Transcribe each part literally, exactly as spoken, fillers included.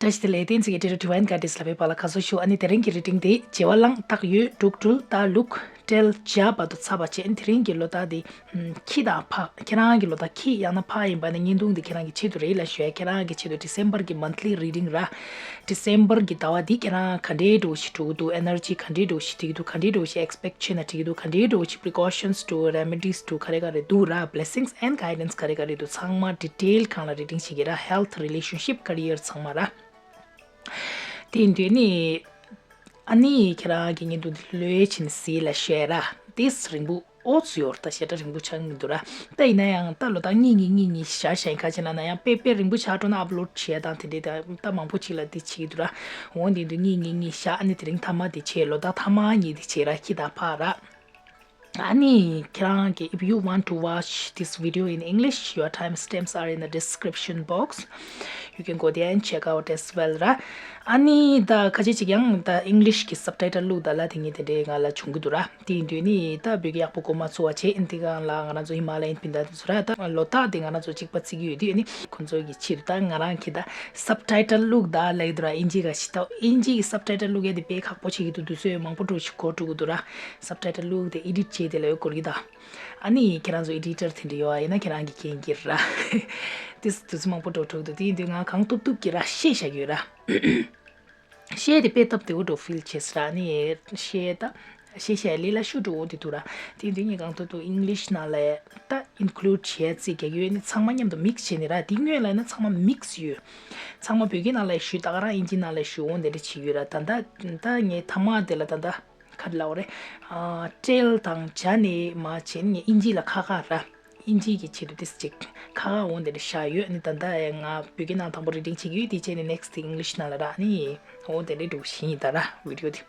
བཀྲ་ཤིས་བདེ་ལེགས། བསྟན་འཛིན་གྱི་ཊེ་ཊར་Divine Goddess ལ་བའི་པཱ་ལགས་ཁ་སོ་ཞུ། ཨ་ནི་དེ་རིང་གི་རི་ཌིང་དེ་བྱེ་བ་གླང་སྟག་ཡོས་འབྲུག་སྦྲུལ་རྟ་ཀླུ་སྤྲེལ་བྱ་བར་དུ་ཚར་བ་བྱས། ཨ་ནི་དེ་རིང་གི་ལོ་རྟགས་དེ་ཁྱི་དང་ཕག་ཁྱེད་རང་གི་ལོ་རྟགས་ཁྱི་ཡང་ན་ཕག་ཡིན་པ་ན་བརྙན་ཐུང་འདི་ཁྱེད་རང་གི་ཆེད་དུ་རེད་ལ་ཞུ་ཡ། ཁྱེད་རང་གི་ཆེད་དུ་December གི་monthly reading ར། December གི་ཟླ་བ་འདི་ཁྱེད་རང་ག་འདྲའི་འགྲོ་ཞིག་འགྲོ་གི་འདུག energy ག་འདྲའི་འགྲོ་ཞིག་སྟེར་གི་འདུག་ག་འདྲའི་འགྲོ་ཞིག་expect བྱས་ན་འགྲིག་གི་འདུག་ག་འདྲའི་འགྲོ་ཞིག precautions འདུག remedies འདུག་ག་རེ་ག་རེ་འདུག་ར། blessings and guidance ག་རེ་ག་རེ་འདུག་ཚང་མ་detail གང་ལ་reading བྱེད་ཀྱི་ར། health relationship career ཚང་མ་ར། དེ་ཡིན་དུས་ནི། ཨ་ནི་ཁྱེད་རང་གི་བརྙན་ཐུང་འདི་ལོས་ཕྱིན་སི་ལ་ཤེར་ར། ཏིས་རིང་པོ་ཨོ་ཙི་ཡོར་ད་ཞེ་དྲག་རིང་པོ་ཆགས་ཀྱི་འདུག་ར། ད་ཡིན་ན་ཡང་ད་ལོ་ད་གཉིས་གཉིས་གཉིས་གཉིས་བཞག་བཞག་ཡིན། ཁ་ཕྱེ་ན་ན་ཡང་དཔེ་དཔེ་རིང་པོ་ཆགས་འགྲོ་ན་upload བྱེད་དང་དེ་འདྲས་ད་ད་མང་པོ་ཅིག་ལ་འདི་བྱེད་ཀྱི་འདུག་ར། འོ་འདི་འདུག་གཉིས་གཉིས་གཉིས་བཞག་ཨ་ནི་དེ་རིང་ཐ་མ་འདི་བྱེད། ལོ་ད་ཐ་མ་གཉིས་འདི་བྱེད་ར། ཁྱི་དང་ཕག་ར། ཨ་ནི་ཁྱེད་རང་གི if you want to watch this video in English, your timestamps are in the description box. You can go there and check out as well ར། ཨ་ནི་ད་ཁ་ཅིག་ཅིག་ཡང་ད་English གི་subtitle བླུགས་ད་ལ་དེ་ངས་དེ་འདྲའི་ང་ལ་བྱུང་གི་འདུག་ར། དེ་ཡིན་དུས་ནི་ད་བོད་སྐད་ཡག་པོ་གོ་མ་ཚུགས་པ་བྱས། ཨིན་དེ་གང་ལ་ང་རང་ཚོ་ཧི་མ་ལ་ཡན་ཕིན་ད་དེ་ཚོ་ར། ད་ལོ་རྟགས་དེ་ང་རང་ཚོ་གཅིག་པ་བརྩི་གི་ཡོད་དུས་ཨ་ནི་ཁོ་ཚོ་གི་ཆེད་དུ་ད་ང་རང་གི་ད་subtitle བླུགས་ད་ལ་ཡི་འདུག་ར། ཨིན་ཇི་ག་ཞིག་ད་ཨིན་ཇི་གི་subtitle བླུགས་ཡ་དེ་དཔེ་ཁག་པོ་བྱེད་ཀྱི་འདུག་དུས་ཚོད་མང་པོ་འགྲོ་ཞིག་གོ་འགྲོ་གི་འདུག་ར། subtitle བླུགས་དེ་edit བྱས་དེ་ལ་ཡོད་སྐོར་གི་ད། ཨ་ནི་ཁྱེད་རང་ཚོ་editor དེ་འདྲ་ཡོད་ཨ་ཡིན་ན་ཁྱེད་རང་གི་མཁྱེན་གྱི་ར། དེ་དུས་ཚོད་མང་པོ་འགྲོ་འགྲོ་གི་འདུག་དེ་ཡིན་དུས་ང་གང་ཐུབ་ཐུབ་ཀྱི་ར་བཤད་བཞག་གི་ཡོད་ར། བཤད་དེ་དཔེ་སྟབས་བདེ་བོ་འགྲོ་feel བྱས་ས་ར། ཨ་ནི་བཤད་ད་བཤད་བཤད་ལས་ལ་ཤུ་འགྲོ་འོ་དེ་འདུག་ར། དེ་ཡིན་དུས་ངས་གང་ཐུབ་ཐུབ་English ནང་ལ་ད་include བྱས་རྩིས་རྒྱག་གི་ཡོད། ཨ་ནི་ཚང་མ་མཉམ་དུ་mix བྱས་ནས་ར། དེ་སྔོན་ལ་ཡིན་ན་ཚང་མ་mix ཡོད། ཚང་མ་བོད་སྐད་ནང་ལ་ཞུས་ད་ག་རང་ཨིན་ཇི་ནང་ལ་ཞུས་འོ་དེ་འདྲ་བྱེད་ཀྱི་ཡོད་ར། ད་ད་ད་ངས་ཐ་མ་དེ་ལ་ད་ད། ག་རེ་ལབ་དགོས་རེད། ཨ་སྤྲེལ་དང་བྱ་ནས་མར་བྱས་ནས་ཨིན་ཇི་ལ་ཁ་ཁ་ར། ཨིན་ཇི་གི་ཆེད་དུ་ཏིས་ཅིག་ཁ་ཁ་འོང་དེ་འདྲ་བཞག་ཡོད། ཨ་ནི་ད་ལྟ་ང་བོད་སྐད་ནང་དང་པོ་reading བྱེད་ཀྱི་ཡོད། དེ་བྱས་ནས་next དེ་English ནང་ལ་ར། ཨ་ནི་འོ་དེ་འདྲ་འགྲོ་བཞིན་ཡིན་ད་ར་video དེ།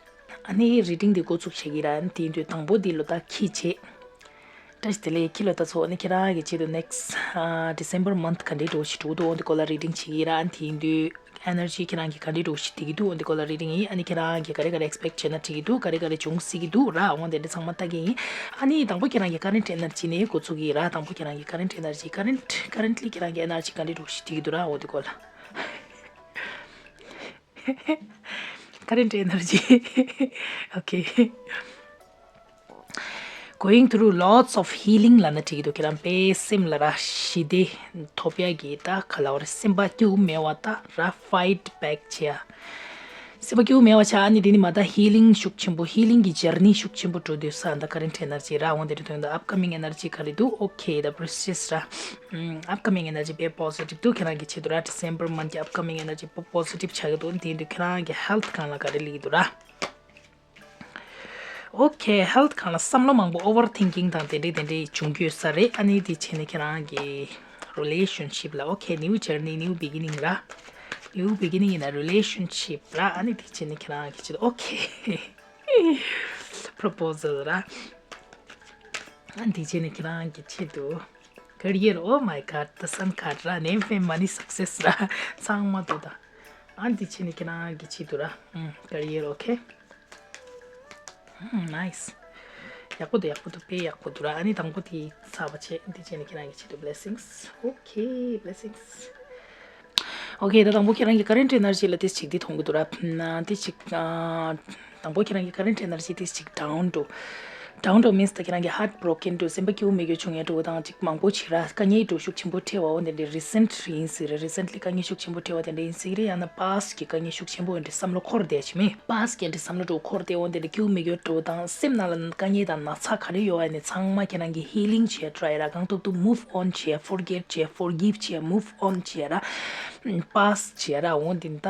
ཨ་ནི་reading དེ་འགོ་ཚུགས་བྱེད་ཀྱི་ར། ཨ་ནི་དེ་དུས་དང་པོ་དེ་ལོ་ད་ཁྱི་བྱས། བཀྲ་ཤིས་བདེ་ལེགས། ཁྱི་ལོ་ད་ཚོ་ནི་ཁྱེད་རང་གི་ཆེད་དུ་next ཨ་December month ག་འདྲའི་འགྲོ་ཞིག་འགྲོ་འདུག་འོ་འདི་སྐོར་ལ་reading བྱེད་ཀྱི་ར། ཨ་ནི་དེ་ཡིན་དུས་energy ཁྱེད་རང་གི་ག་འདྲའི་འགྲོ་ཞིག་བསྡད་ཀྱི་འདུག་འོ་འདི་སྐོར་ལ་reading ཡིན། ཨ་ནི་ཁྱེད་རང་གི་ག་རེ་ག་རེ་expect བྱས་ན་འགྲིག་གི་འདུག་ག་རེ་ག་རེ་འབྱུང་སྲིད་ཀྱི་འདུག་ར། འོ་འདི་འདྲ་ཚང་མ་ལྟ་གི་ཡིན། ཨ་ནི་དང་པོ་ཁྱེད་རང་གི་current energy ནས་འགོ་ཚུགས་ཀྱི་ར། དང་པོ་ཁྱེད་རང་གི་current energy current currently ཁྱེད་རང་གི་energy ག་འདྲའི་འགྲོ་ཞིག་བསྡད་ཀྱི་འདུག་ར། འོ་འདི་སྐོར་ལ། Current energy. Okay. Going through lots of healing ལབ་ན་འགྲིག་གི་འདུག་ཁྱེད་རང་དཔེ་སེམས་ལ་ར་ཞི་བདེ་ཐོབ་ཡ་གི་ད་ག་ལབ་རེད། སེམས་པ་སྐྱོ་མེད་པ་ད་ར་fight back བྱེད་ཡ། སེམས་པ་སྐྱོ་མེད་པ་ཆགས། ཨ་ནི་དེ་ནི་མ་ད་healing ཤུགས་ཆེན་པོ། healing གི་journey ཤུགས་ཆེན་པོ་འགྲོ་དུས་ས་ད་current energy ར། འོ་དེ་འདྲ་དོན་དུ་upcoming energy ག་རེ་འདུག okay the priestess ར། ཨམ་upcoming energy དཔེ་positive འདུག་ཁྱེད་རང་གི་ཆེད་དུ་ར། December month གི་upcoming energy དཔེ་positive ཆགས་ཀྱི་འདུག་དེ་དུས་ཁྱེད་རང་གི་health སྒང་ལ་ག་རེ་སླེབས་ཀྱི་འདུག་ར། Okay health སྒང་ལ་བསམ་བློ་མང་པོ་overthinking དང་དེ་འདྲས་དེ་འདྲས་བྱུང་གི་ཡོད་ས་རེད། ཨ་ནི་དེ་བྱས་ནས་ཁྱེད་རང་གི་relationship ལ། okay new journey new beginning ར། new beginning in a relationship ར། ཨ་ནི་དེ་བྱས་ནས་ཁྱེད་རང་གི་ཆེད་དུ་okay proposal ར། ཨ་ནི་དེ་བྱས་ནས་ཁྱེད་རང་གི་ཆེད་དུ་career oh my god the sun card ར། name fame money success ར། ཚང་མ་འདུག་ད། ཨ་ནི་དེ་བྱས་ནས་ཁྱེད་རང་གི་ཆེད་དུ་ར། ཨམ་career okay ཨམ་nice ཡག་པོ་འདུག་ཡག་པོ་འདུག་དཔེ་ཡག་པོ་འདུག་ར། ཨ་ནི་དང་པོ་དེ་ཚར་བ་བྱས། དེ་བྱས་ནས་ཁྱེད་རང་གི་ཆེད་དུ་blessings okay blessings okay ད་དང་པོ་ཁྱེད་རང་གི་current energy ལ་དེ་ཅིག་འདི་མཐོང་གི་འདུག་ར། དེ་ཅིག་ཨ་དང་པོ་ཁྱེད་རང་གི་current energy དེ་ཅིག་down འགྲོ། down འགྲོ་means ད་ཁྱེད་རང་གི་heart broken འགྲོ། སེམས་པ་སྐྱིད་པོ་མེད་རྒྱུ་བྱུང་ཡ་འགྲོ་དང་ཅིག་མང་པོ་བྱེད་ར། དཀའ་ངལ་འགྲོ་ཤུགས་ཆེན་པོ་འཕྲད་པ་འོ་དེ་འདྲའི་recent ཡིན་སྲིད་རེད། recently དཀའ་ངལ་ཤུགས་ཆེན་པོ་འཕྲད་པ་དེ་འདྲ་ཡིན་སྲིད་རེད། ཡང་ན་past གི་དཀའ་ངལ་ཤུགས་ཆེན་པོ་འདྲ་བསམ་བློ་འཁོར་བསྡད་ཅི་མེད། past གི་འདྲ་བསམ་བློ་འགྲོ་འཁོར་བསྡད་འོ་དེ་འདྲ་སྐྱིད་པོ་མེད་རྒྱུ་འགྲོ་དང་སེམས་ནང་ལ་དཀའ་ངལ་དང་ན་ཚ་ག་རེ་ཡོད་པ་ནས་ཚང་མ་ཁྱེད་རང་གི་healing བྱེད་try ར། གང་ཐུབ་ཐུབ་move on བྱེད། forget བྱེད། forgive བྱེད། move on བྱེད་ར། past བྱེད་ར། འོ་འདི་ད་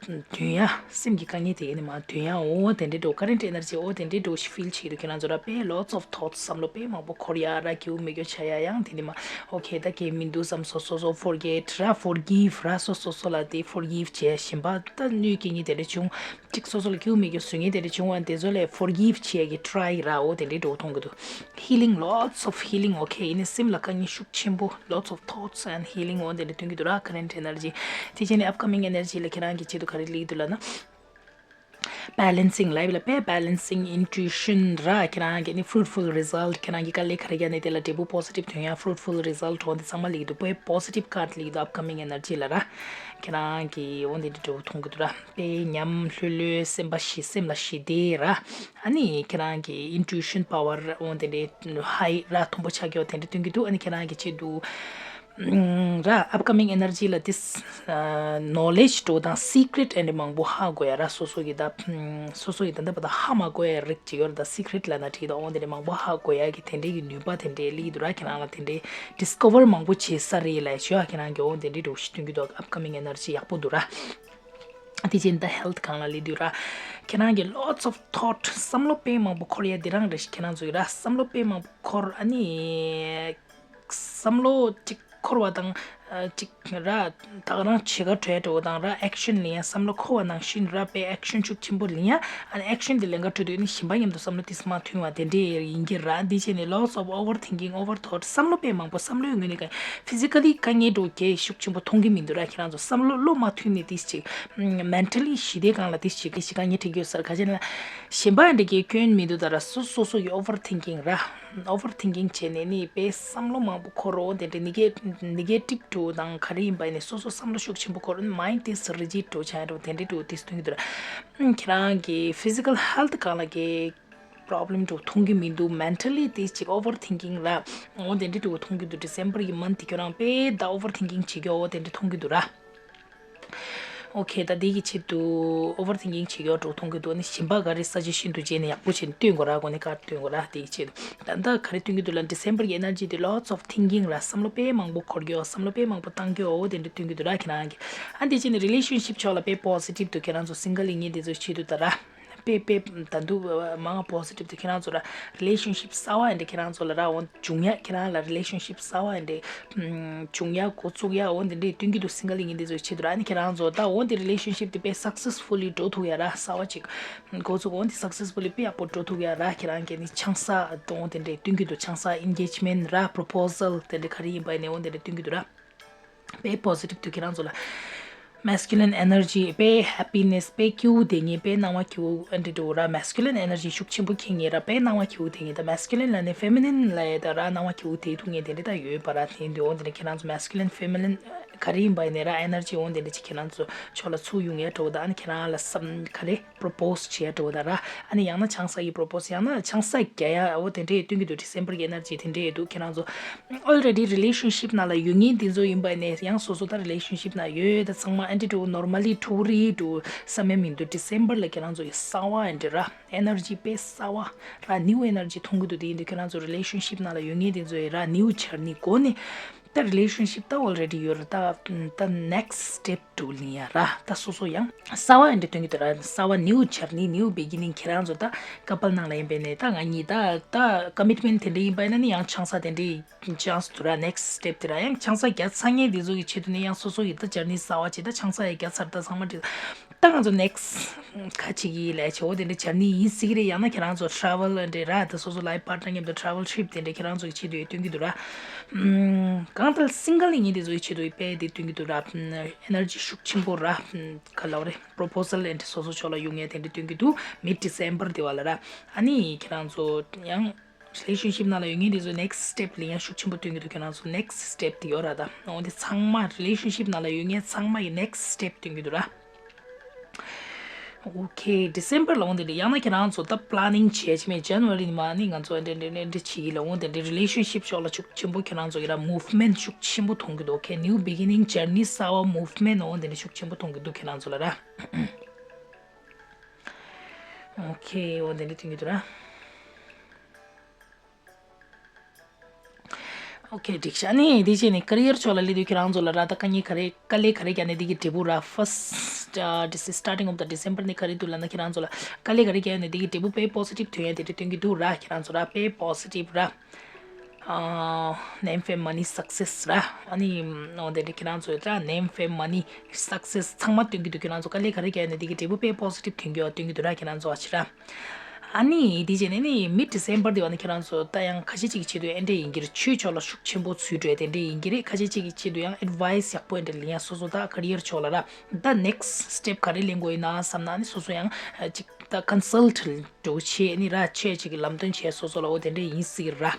དོན་ཡ་སེམས་ཀྱི་དཀའ་ངལ་དེ་ཡིན་ནི་མ་དོན་ཡ་འོ་དེ་འདྲའི་འགྲོ། current energy འོ་དེ་འདྲའི་འགྲོ་ཞིག་feel བྱེད་འདུག་ཁྱེད་རང་ཚོ་ར། དཔེ་lots of thoughts བསམ་བློ་དཔེ་མང་པོ་འཁོར་ཡ་ར། སྐྱིད་པོ་མེད་རྒྱུ་ཆགས་ཡ་ཡང་དེ་ནི་མ། okay ད་གལ་མི་འདུག་བསམ་སོ་སོ་སོ། forget ར། forgive ར། སོ་སོ་སོ་ལ་དེ་forgive བྱས་བཞིན་པ་ད་གནོད་སྐྱེལ་མཁན་དེ་འདྲ་བྱུང་། གཅིག་སོ་སོ་ལ་སྐྱིད་པོ་མེད་རྒྱུ་བཟོ་མཁན་དེ་འདྲ་བྱུང་བ་དེ་ཚོ་ལ་forgive བྱེད་ཀྱི་try ར། འོ་དེ་འདྲའི་འགྲོ་མཐོང་གི་འདུག healing lots of healing okay ཡིན་ནི་སེམས་ལ་དཀའ་ངལ་ཤུགས་ཆེན་པོ། lots of thoughts and healing འོ་དེ་འདྲ་ཐོན་གྱི་འདུག་ར། current energy དེ་བྱས་ནས་upcoming energy ལ་ཁྱེད་རང་གི་ཆེད་དུ་ག་རེ་སླེབས་ཀྱི་འདུག་ལབ་ན། balancing life ལ་དཔེ་balancing intuition ར། ཁྱེད་རང་གི་ནི་fruitful result ཁྱེད་རང་གི་དཀའ་ལས་ག་རེ་བརྒྱབ་ནས་དེ་ལ་འབྲས་བུ་positive ཐོན་ཡ་fruitful result འོ་འདི་ཚང་མ་ལེགས་འདུག་དཔེ་positive card ལེགས་འདུག upcoming energy ལ་ར། ཁྱེད་རང་གི་འོ་འདི་འདྲ་འབྲས་བུ་མཐོང་གི་འདུག་ར། དཔེ་ཉམས་ལྷོད་ལྷོད་སེམས་པ་ཞི་སེམས་ལ་ཞི་བདེ་ར། ཨ་ནི་ཁྱེད་རང་གི་intuition power འོ་འདི་འདྲ་high ར་མཐོན་པོ་ཆགས་ཀྱི་འོ་དེ་འདྲ་སྟོན་གྱི་འདུག་ཨ་ནི་ཁྱེད་རང་གི་ཆེད་དུ། ར། upcoming energy ལ་དེ་knowledge འགྲོ་དང་secret འདྲ་མང་པོ་ཧ་གོ་ཡ་ར། སོ་སོ་གི་ད་སོ་སོ་གི་ད་ལྟ་བར་དུ་ཧ་མ་གོ་ཡ་རིགས་ཅིག་ཡོད་ར། ད་secret ལ་ན་ཁྲིད་ད་འོ་དེ་འདྲ་མང་པོ་ཧ་གོ་ཡ་གི་དེ་འདྲའི་གི་ནུས་པ་དེ་འདྲའི་ལི་དུ་ར། ཁྱེད་རང་ལ་དེ་འདྲའི་discover མང་པོ་བྱེད་ས་རེད་ལ་ཞུ་ཡ། ཁྱེད་རང་གི་འོ་དེ་འདྲའི་འགྲོ་ཞིག་སྟོན་གྱི་འདུག upcoming energy ཡག་པོ་འདུག་ར། དེ་བཞིན་ད་health སྒང་ལ་ལི་དུ་ར། ཁྱེད་རང་གི་lots of thought བསམ་བློ་དཔེ་མང་པོ་འཁོར་ཡ་དེ་རང་རེད་ཤག་ཁྱེད་རང་ཚོ་གི་ར་བསམ་བློ་དཔེ་མང་པོ་འཁོར་ཨ་ནི། བསམ་བློ་གཅིག་འཁོར་བ་དང་། ཨ། གཅིག་ར། ད་ག་རང་བྱེད་ཀ་གྲོས་འགྲོ་དང་ར་action ལེན་ཡ་བསམ་བློ་འཁོར་བ་ནང་བཞིན་ར་དཔེ་action ཤུགས་ཆེན་པོ་ལེན་ཡ། ཨ་ནི་action དེ་ལེན་ག་འགྲོ་དུས་ནི་གཞན་པ་མཉམ་དུ་བསམ་བློ་ཏིས་མ་མཐུན་བ་དེ་འདྲས་ཡིན་གྱི་ར། འདི་བྱས་ནས་lots of overthinking overthought བསམ་བློ་དཔེ་མང་པོ་བསམ་བློའི་ངོས་ནས་ག་physically དཀའ་ངལ་འགྲོ་གས་ཤུགས་ཆེན་པོ་མཐོང་གི་མི་འདུག་ར། ཁྱེད་རང་ཚོ་བསམ་བློ་བློ་མ་མཐུན་ནས་ཏིས་ཅིག mentally ཞི་བདེ་སྒང་ལ་ཏིས་ཅིག་ཞི་དཀའ་ངལ་འཕྲད་ཀྱི་ཡོད་ས་ར། ག་ཅེ་ན་གཞན་པ་འདྲ་གས་སྐྱོན་མི་འདུག་ད་ར་སོ་སོ་སོ་གི་overthinking ར། overthinking བྱས་ནས་ནི་དཔེ་བསམ་བློ་མང་པོ་འཁོར་རོ་དེ་འདྲ་ནི་གེ་negative འགྲོ་དང་ག་རེ་ཡིན་པ་ནི་སོ་སོ་བསམ་བློ་ཤུགས་ཆེན་པོ་འཁོར་རོ། mind དེ་rigid འགྲོ་བྱ་འགྲོ་དེ་འདྲ་འགྲོ་དེ་སྟོན་གྱི་འདུག་ར། ཁྱེད་རང་གི་physical health སྒང་ལ་གི་problem འགྲོ་མཐོང་གི་མི་འདུག mentally དེ་ཅིག་overthinking ར། འོ་དེ་འདྲ་འགྲོ་མཐོང་གི་འདུག December གི་month དེ་ཁྱོད་རང་དཔེ་ད་overthinking བྱེད་ཀྱི་འོ་དེ་འདྲ་མཐོང་གི་འདུག་ར། ཨོ་ཁེ། ད་འདི་གི་ཆེད་དུ་overthinking བྱེད་ཡོད་འགྲོ་མཐོང་གི་འདུག་ཨ་ནི་གཞན་པ་ག་རེ་suggestion འདུག་བྱས་ནས་ཡག་པོ་བྱས་ནས་སྟོན་དགོས་ར། གོ་ནས་ཀར་སྟོན་དགོས་ར། འདི་གི་ཆེད་དུ་ད་ལྟ་ག་རེ་སྟོན་གྱི་འདུག་ལ། December གི་energy དེ་lots of thinking ར། བསམ་བློ་དཔེ་མང་པོ་འཁོར་གྱི་ཡོད། བསམ་བློ་དཔེ་མང་པོ་བཏང་གི་ཡོད། འོ་དེ་འདྲ་སྟོན་གྱི་འདུག་ར། ཁྱེད་རང་གི་ཨ་འདི་བྱས་ནས་relationship ཕྱོགས་ལ་དཔེ་positive འདུག་ཁྱེད་རང་ཚོ་single ཡིན་མཁན་དེ་ཚོའི་ཆེད་དུ་ད་ར། དཔེ་དཔེ་ད་འདུག་མང་positive དེ་ཁྱེད་རང་ཚོ་ལ་relationship གསར་བ་ཡིན་དེ་ཁྱེད་རང་ཚོ་ལ་ར་འོ་འབྱུང་ཡ། ཁྱེད་རང་ལ་relationship གསར་བ་ཡིན་དེ་འབྱུང་ཡ་འགོ་བཙུགས་ཡ་འོ་འདི་འདྲའི་སྟོན་གྱི་འདུག single ཡིན་དེ་ཚོའི་ཆེད་དུ་ར། ཨ་ནི་ཁྱེད་རང་ཚོ་ད་འོ་འདི་relationship དེ་དཔེ་successfully འགྲོ་ཐུབ་ཡ་ར། གསར་བ་ཅིག་འགོ་བཙུགས་འོ་འདི་successfully དཔེ་ཡག་པོ་འགྲོ་ཐུབ་ཡ་ར། ཁྱེད་རང་གི་ནི་ཆང་ས་འོ་འདི་འདྲའི་སྟོན་གྱི་འདུག་ཆང་ས་engagement ར་proposal དེ་འདྲའི་ག་རེ་ཡིན་པ་ཡིན་ནའི་འོ་འདི་འདྲའི་སྟོན་གྱི་འདུག་ར། དཔེ་positive འདུག་ཁྱེད་རང་ཚོ་ལ། masculine energy དཔེ་happiness དཔེ་སྐྱིད་པོ་དེ་ངེས་དཔེ་སྣང་བ་སྐྱིད་པོ་ཨ་འདྲི་འགྲོ་ར། masculine energy ཤུགས་ཆེན་པོ་འཁྱེར་ངེས་ར། དཔེ་སྣང་བ་སྐྱིད་པོ་དེ་ངེས་ད་masculine ལ་ནི་feminine ལ་ཡ་ད་ར་སྣང་བ་སྐྱིད་པོ་དེ་ཐུག་ངེས་དེ་འདྲི་ད་ཡོད་པ་ར། དེ་འདི་འོ་འདི་ནི་ཁྱེད་རང་ཚོ་masculine feminine ག་རེ་ཡིན་པ་ཡིན་ནའི་ར་energy འོ་འདི་འདྲི་ཅིག་ཁྱེད་རང་ཚོ་ཕྱོགས་ལ་ཚུར་ཡོང་ཡ་འགྲོ་ད་ཨ་ནི་ཁྱེད་རང་ལ་བསམ་ག་རེ། propose བྱེད་ཡ་འགྲོ་ད་ར། ཨ་ནི་ཡང་ན་ཆང་ས་ཡི་propose ཡང་ན་ཆང་ས་རྒྱག་ཡ་འོ་དེ་འདྲའི་སྟོན་གྱི་འདུག December གི་energy དེ་འདྲའི་འདུག་ཁྱེད་རང་ཚོ་already relationship ནང་ལ་ཡོད་མཁན་དེ་ཚོ་ཡིན་པ་ནས་ཡང་སོ་སོ་ད་relationship ནང་ཡོད་ད་ཚང་མ་ཨ་འདྲི་འགྲོ་normally འགྲོ་རེད་འགྲོ་བསམ་ཡ་མི་འདུག December ལ་ཁྱེད་རང་ཚོ་ཡི་གསར་བ་ཨ་འདྲི་ར་energy དཔེ་གསར་བ་ར་new energy མཐོང་གི་འདུག་དེ་ཡིན་དུས་ཁྱེད་རང་ཚོ་relationship ནང་ལ་ཡོད་མཁན་དེ་ཚོ་ཡི་ར་new journey སྒོ་ནས། ད་relationship ད་already ཡོད་རེད། ད་ད་next step དུ་ལེན་ཡ་ར། ད་སོ་སོ་ཡང་གསར་བ་ཡང་འདྲ་སྟོན་གྱི་འདུག་ར། གསར་བ་new journey new beginning ཁྱེད་རང་ཚོ་ད་couple ནང་ལ་ཡིན་པས་ནས་ད་ང་གཉིས་ད་ད་commitment དེ་འདྲ་ཡིན་པ་ཡིན་ན་ནི་ཡང་ཆང་ས་དེ་འདྲའི་chance དུ་ར། next step དེ་ར་ཡང་ཆང་ས་བརྒྱབ་ཚར་མཁན་དེ་ཚོ་གི་ཆེད་དུ་ནི་ཡང་སོ་སོ་ཡི་ད་journey གསར་བ་ཅིག་ད་ཆང་ས་ཡང་བརྒྱབ་ཚར་ད་ཚང་མ་འདྲ། ད་ང་ཚོ་next ཁ་ཅིག་ཡིན་ལས་ཆེ་བོ་དེ་འདྲ་journey ཡིན་སྲིད་ཀྱི་རེད། ཡང་ན་ཁྱེད་རང་ཚོ་travel འདྲ་ར་ད་སོ་སོ་life partner མཉམ་དུ་travel trip དེ་འདྲ་ཁྱེད་རང་ཚོ་གི་ཆེད་དུ་ཡང་སྟོན་གྱི་འདུག་ར། གང་ལྟར་single ཡིན་མཁན་དེ་ཚོ་གི་ཆེད་དུ་དཔེ་དེ་སྟོན་གྱི་འདུག་ར། energy ཤུགས་ཆེན་པོ་ར། ག་ལབ་རེད། proposal and སོ་སོ་ཕྱོགས་ལ་ཡོང་མཁན་དེ་འདྲ་སྟོན་གྱི་འདུག mid December དེ་བ་ལ་ར། ཨ་ནི་ཁྱེད་རང་ཚོ་ཡང་relationship ནང་ལ་ཡོད་མཁན་དེ་ཚོ་next step ལ་ཡང་ཤུགས་ཆེན་པོ་སྟོན་གྱི་འདུག་ཁྱེད་རང་ཚོ་next step དེ་ཡོད་ར་ད། འོ་དེ་ཚང་མ་relationship ནང་ལ་ཡོད་མཁན་ཚང་མ་ཡི་next step སྟོན་གྱི་འདུག་ར། Okay December ལ་འོང་དེ་འདྲ་ཡང་ན་ཁྱེད་རང་ཚོ་ད་planning བྱས་ཆེ་མེད་January ནི་མ་ནི་ང་ཚོ་འདྲ་འདྲ་འདྲ་འདྲ་བྱེད་ཀྱི་ལ་འོང་དེ་འདྲ་relationship ཕྱོགས་ལ་ཤུགས་ཆེན་པོ་ཁྱེད་རང་ཚོ་ཡི་ར་movement ཤུགས་ཆེན་པོ་མཐོང་གི་འདུག Okay new beginning journey གསར་བ་movement འོང་དེ་འདྲ་ཤུགས་ཆེན་པོ་མཐོང་གི་འདུག་ཁྱེད་རང་ཚོ་ལ་ར། Okay འོང་དེ་འདྲ་མཐོང་གི་འདུག་ར། Okay འགྲིག་ཤག་ནི་དེ་བྱས་ནས་career ཕྱོགས་ལ་སླེབས་དུས་ཁྱེད་རང་ཚོ་ལ་ར་ད་དཀའ་ངལ་ག་རེ་དཀའ་ལས་ག་རེ་བརྒྱབ་ནས་འདི་གི་འབྲས་བུ་ར་first uh, this is starting of the December ནི་ག་རེ་འདུག་ལབ་ན་ཁྱེད་རང་ཚོ་ལ་དཀའ་ལས་ག་རེ་བརྒྱབ་ནས་འདི་གི་འབྲས་བུ་དཔེ་positive ཐོན་ཡ་དེ་འདྲ་སྟོན་གྱི་འདུག་ར། ཁྱེད་རང་ཚོ་ར་དཔེ་positive ར། uh, name fame money success ར། ཨ་ནི་འོ་དེ་འདྲ་ཁྱེད་རང་ཚོ་ད་name fame money success ཚང་མ་སྟོན་གྱི་འདུག་ཁྱེད་རང་ཚོ་དཀའ་ལས་ག་རེ་བརྒྱབ་ནས་འདི་གི་འབྲས་བུ་དཔེ་positive ཐོན་གྱི་ཡོད་སྟོན་གྱི་འདུག་ར། ཁྱེད་རང་ཚོ་ཨ་ཕྱི་ར། ཨ་ནི་དེ་བྱས་ནས་ནི་མིཌ་ཌི་སེམ་བར་དེ་བ་ནི་ཁྱེད་རང་ཚོ་ད་ཡང་ཁ་ཤས་ཅིག་གི་ཆེད་དུ་ཨེ་འདྲ་ཡིན་གྱི་རེད། ཆོས་ཕྱོགས་ལ་ཤུགས་ཆེན་པོ་ཚུད་འགྲོ་ཡ་དེ་འདྲ་ཡིན་གྱི་རེད། ཁ་ཤས་ཅིག་གི་ཆེད་དུ་ཡང་ཨེཌ་ཝའི་སི་ཡག་པོ་ཨེ་འདྲ་ལེན་ཡ། སོ་སོ་ད་ཀེ་རི་ཡར་ཕྱོགས་ལ་ར། ད་ནེག་སི་ཊི་སི་ཊེབ་ག་རེ་ལེན་དགོས་ཡིན་ན་བསམ་ན་ནི་སོ་སོ་ཡང་ཅིག་ད་ཀོན་སལ་ཊི་འགྲོ་བྱེད་ནི་ར། ཆོས་ཅིག་གི་ལམ་སྟོན་བྱེད་སོ་སོ་ལ་འོ་དེ་འདྲ་ཡིན་སྲིད་ར།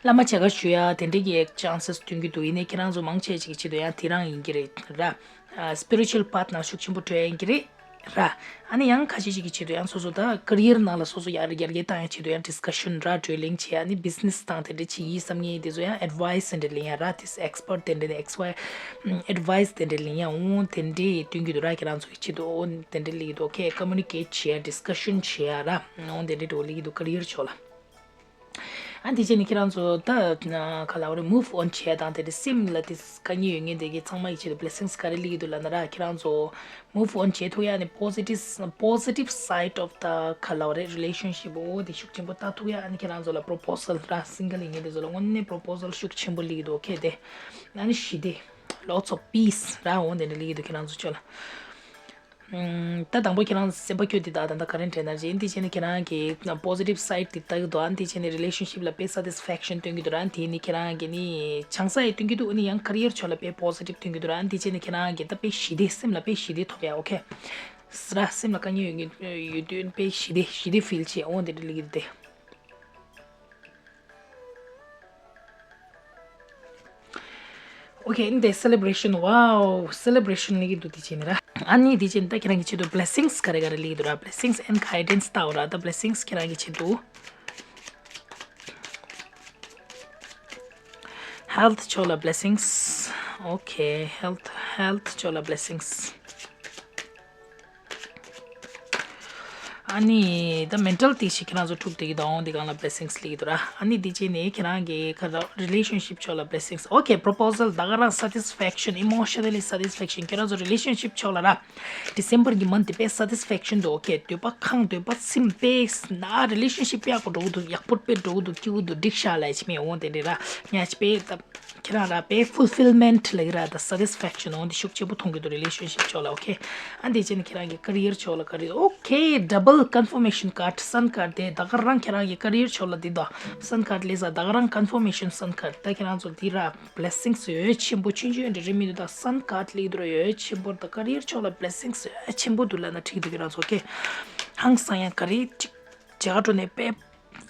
བླ་མ་མཇལ་ཁ་ཞུ་ཡ་དེ་འདྲའི་གི་ཅན་སེ་སི་སྟོན་གྱི་འདུག་ཡིན་ནའི་ཁྱེད་རང་ཚོ་མང་ཆེ་ཅིག་གི་ཆེད་དུ་ཡང་དེ་རང་ཡིན་གྱི་རེད་ར། ཨ། སི་པི་རི་ཅུ་ཨལ་པཱཐ་ནང་ཤུགས་ཆེན་པོ་འགྲོ་ཡ་ཡིན་གྱི་རེད་ར། ཨ་ནི་ཡང་ཁ་ཤས་ཅིག་གི་ཆེད་དུ་ཡང་སོ་སོ་ད་ཀེ་རི་ཡར་ནང་ལ་སོ་སོ་ཡར་རྒྱ་སྐྱེད་བཏང་ཡ་ཆེད་དུ་ཡང་ཌི་སི་ཀ་ཤན་ར། བགྲོ་གླེང་བྱེད་ཡ། ཨ་ནི་བི་ཛི་ནེ་སི་དང་དེ་འདྲ་བྱེད་ཡིན་བསམ་མཁན་དེ་ཚོ་ཡང་ཨེཌ་ཝའི་སི་དེ་འདྲ་ལེན་ཡ་ར། དེ་ཨེག་སི་པར་ཊི་དེ་འདྲ་ནས་ཨེག་སི་ཝའི་ཨེཌ་ཝའི་སི་དེ་འདྲ་ལེན་ཡ། འོ་དེ་འདྲ་སྟོན་གྱི་འདུག་ར། ཁྱེད་རང་ཚོ་གི་ཆེད་དུ་འོ་དེ་འདྲ་ལེན་གྱི་འདུག་ཨོ་ཁེ། ཀོ་མུ་ནི་ཀེཊ་བྱེད་ཡ། ཌི་སི་ཀ་ཤན་བྱེད་ཡ་ར། འོ་དེ་འདྲ་འགྲོ་ལེན་གྱི་འདུག་ཀེ་རི་ཡར་ཕྱོགས་ལ། ཨ་འདི་བྱས་ནས་ཁྱེད་རང་ཚོ་ད་ག་ལབ་རེད། མུབ་ཨོན་བྱས་དང་དེ་འདྲ་སེམས་ལ་དེ་དཀའ་ངལ་ཡོད་མཁན་དེ་གི་ཚང་མ་ཡི་ཆེད་དུ་བི་ལེ་སིང་སི་ག་རེ་སླེབས་ཀྱི་འདུག་ལབ་ན་ར། ཁྱེད་རང་ཚོ་མུབ་ཨོན་བྱེད་ཐུབ་ཡ་ནི་པོ་སི་ཊིབ། པོ་སི་ཊིབ་སའིཌ་ཨོཕ་ད་ག་ལབ་རེད། རི་ལེ་ཤན་ཤིབ་འོ་དེ་ཤུགས་ཆེན་པོ་ལྟ་ཐུབ་ཡ། ཨ་ནི་ཁྱེད་རང་ཚོ་ལ་པོ་རོ་པོ་སལ་ར། སིང་གལ་ཡིན་མཁན་དེ་ཚོ་ལ་དངོས་གནས་པོ་རོ་པོ་སལ་ཤུགས་ཆེན་པོ་སླེབས་ཀྱི་འདུག་ཨོ་ཁེ། དེ་ཨ་ནི་ཞི་བདེ། Lots of peace ར། འོ་དེ་འདྲ་སླེབས་ཀྱི་འདུག་ཁྱེད་རང་ཚོ་ཕྱོགས་ལ། ད་དང་པོ་ཁྱེད་རང་སེམས་པ་སྐྱོ་དེ་དག་ད་ལྟ་ག་རེ་དྲན་ན་རེད། འདི་བྱས་ནས་ཁྱེད་རང་གི་པོ་སི་ཊིབ་སའིཌ་དེ་ལྟ་གི་འདུག་ཨ་འདི་བྱས་ནས་རི་ལེ་ཤན་ཤིབ་ལ་དཔེ་སེ་ཊི་སི་ཕེག་ཤན་སྟོན་གྱི་འདུག་ཨ་འདི་ནི་ཁྱེད་རང་གི་ནི་བྱང་ས་ཡི་སྟོན་གྱི་འདུག་ཨ་ནི་ཡང་ཀེ་རི་ཡར་ཕྱོགས་ལ་དཔེ་པོ་སི་ཊིབ་སྟོན་གྱི་འདུག་ཨ་འདི་བྱས་ནས་ཁྱེད་རང་གི་ད་དཔེ་ཞི་བདེ། སེམས་ལ་དཔེ་ཞི་བདེ་ཐོབ་ཡ། ཨོ་ཁེ། ར། སེམས་ལ་དཀའ་ངལ་ཡོད་ངེས་ཡོད་དུས་དཔེ་ཞི་བདེ་ཞི་བདེ་ཕིལ་བྱེད། འོ་འདི་འདྲ་སླེབས་ཀྱི་འདུག་སྟེ། ཨོ་ཁེ། འདི་སེ་ལེ་བྷ་རེ་ཤན། ཝའོ། སེ་ལེ་བྷ་རེ་ཤན་སླེབས་ཀྱི་འདུག་དེ་བྱས་ནས་ར། ཨ་ནི་དེ་བྱས་ནས་ད་ཁྱེད་རང་གི་ཆེད་དུ་བི་ལེ་སིང་སི་ག་རེ་ག་རེ་སླེབས་ཀྱི་འདུག་ར། བི་ལེ་སིང་སི་ཨེན་ཌི་གའི་ཌེན་སི་ལྟ་འོ་ར། ད་བི་ལེ་སིང་སི་ཁྱེད་རང་གི་ཆེད་དུ། ཧེལ་ཐི་ཕྱོགས་ལ་བི་ལེ་སིང་སི། ཨོ་ཁེ། ཧེལ་ཐི། ཧེལ་ཐི་ཕྱོགས་ལ་བི་ལེ་སིང་སི། ཨ་ནི་ད་མེན་ཊལ་དེ་ཞིག་ཁྱེད་རང་ཚོ་འཁྲུག་བསྡད་ཀྱི་འདུག་འོང་དེ་སྒང་ལ་བི་ལེ་སིང་སི་སླེབས་ཀྱི་འདུག་ར། ཨ་ནི་དེ་བྱས་ནས་ཁྱེད་རང་གི་ག་རེ་རི་ལེ་ཤན་ཤིབ་ཕྱོགས་ལ་བི་ལེ་སིང་སི། ཨོ་ཁེ། པོ་རོ་པོ་སལ་ད་ག་རང་སེ་ཊི་སི་ཕེག་ཤན། ཨི་མོ་ཤ་ན་ལི་སེ་ཊི་སི་ཕེག་ཤན། ཁྱེད་རང་ཚོ་རི་ལེ་ཤན་ཤིབ་ཕྱོགས་ལ་ར། ཌི་སེམ་བར་གི་མན་ཐི་དེ་དཔེ་སེ་ཊི་སི་ཕེག་ཤན་འདུག་ཨོ་ཁེ། འདོད་པ་ཁེངས། འདོད་པ་ཚིམ། དཔེ་ན་རི་ལེ་ཤན་ཤིབ་དཔེ་ཡག་པོ་འགྲོ་གི་འདུག་ཡག་པོ་དཔེ་འགྲོ་གི་འདུག་སྐྱིད་པོ་འདུག་འགྲིག་ཤག་ལབ་ཡ་ཅིག་མེད། འོང་དེ་འདྲ་ར། ཉ་ཅི་དཔེ་ད། ཁྱེད་རང་ར་དཔེ་ཕུལ་ཕིལ་མེན་ཊི་ལབ་ཀྱི་ར། ད་སེ་ཊི་སི་ཕེག་ཤན་འོ་འདི་ཤུགས་ཆེན་པོ་མཐོང་གི་འདུག་རི་ལེ་ཤན་ཤིབ་ཕྱོགས་ལ། ཨོ་ཁེ། ཨ་འདི་བྱས་ནས་ཁྱེད་རང་གི་ཀེ་རི་ཡར་ཕྱོགས་ལ་ག་རེ། ཨོ་ཁེ། ཌབ་བལ་ཀོན་ཕོར་མེ་ཤན་ཀཱཌ། སན་ཀཱཌ་དེ་ད་ག་རང་ཁྱེད་རང་གི་ཀེ་རི་ཡར་ཕྱོགས་ལ་འདི་དང་སན་ཀཱཌ་སླེབས་ས། ད་ག་རང་ཀོན་ཕོར་མེ་ཤན་སན་ཀཱཌ། ད་ཁྱེད་རང་ཚོ་འདི་ར་བི་ལེ་སིང་སི་ཡོད་ཆེན་པོ་ཆུང་ཆུང་འདྲ་རེད་མི་འདུག་ད་སན་ཀཱཌ་སླེབས་འདུག་ར། ཡོད་ཆེན་པོ། ད་ཀེ་རི་ཡར་ཕྱོགས་ལ་བི་ལེ་སིང་སི་ཡོད་ཆེན་པོ་འདུག་ལབ་ན་འགྲིག་འདུག་ཁྱེད་རང་ཚོ། ཨོ་ཁེ། ཧང་སང་ཡང་ག་རེ་ཅིག་བྱེད་ག་འགྲོ་ནས་དཔེ་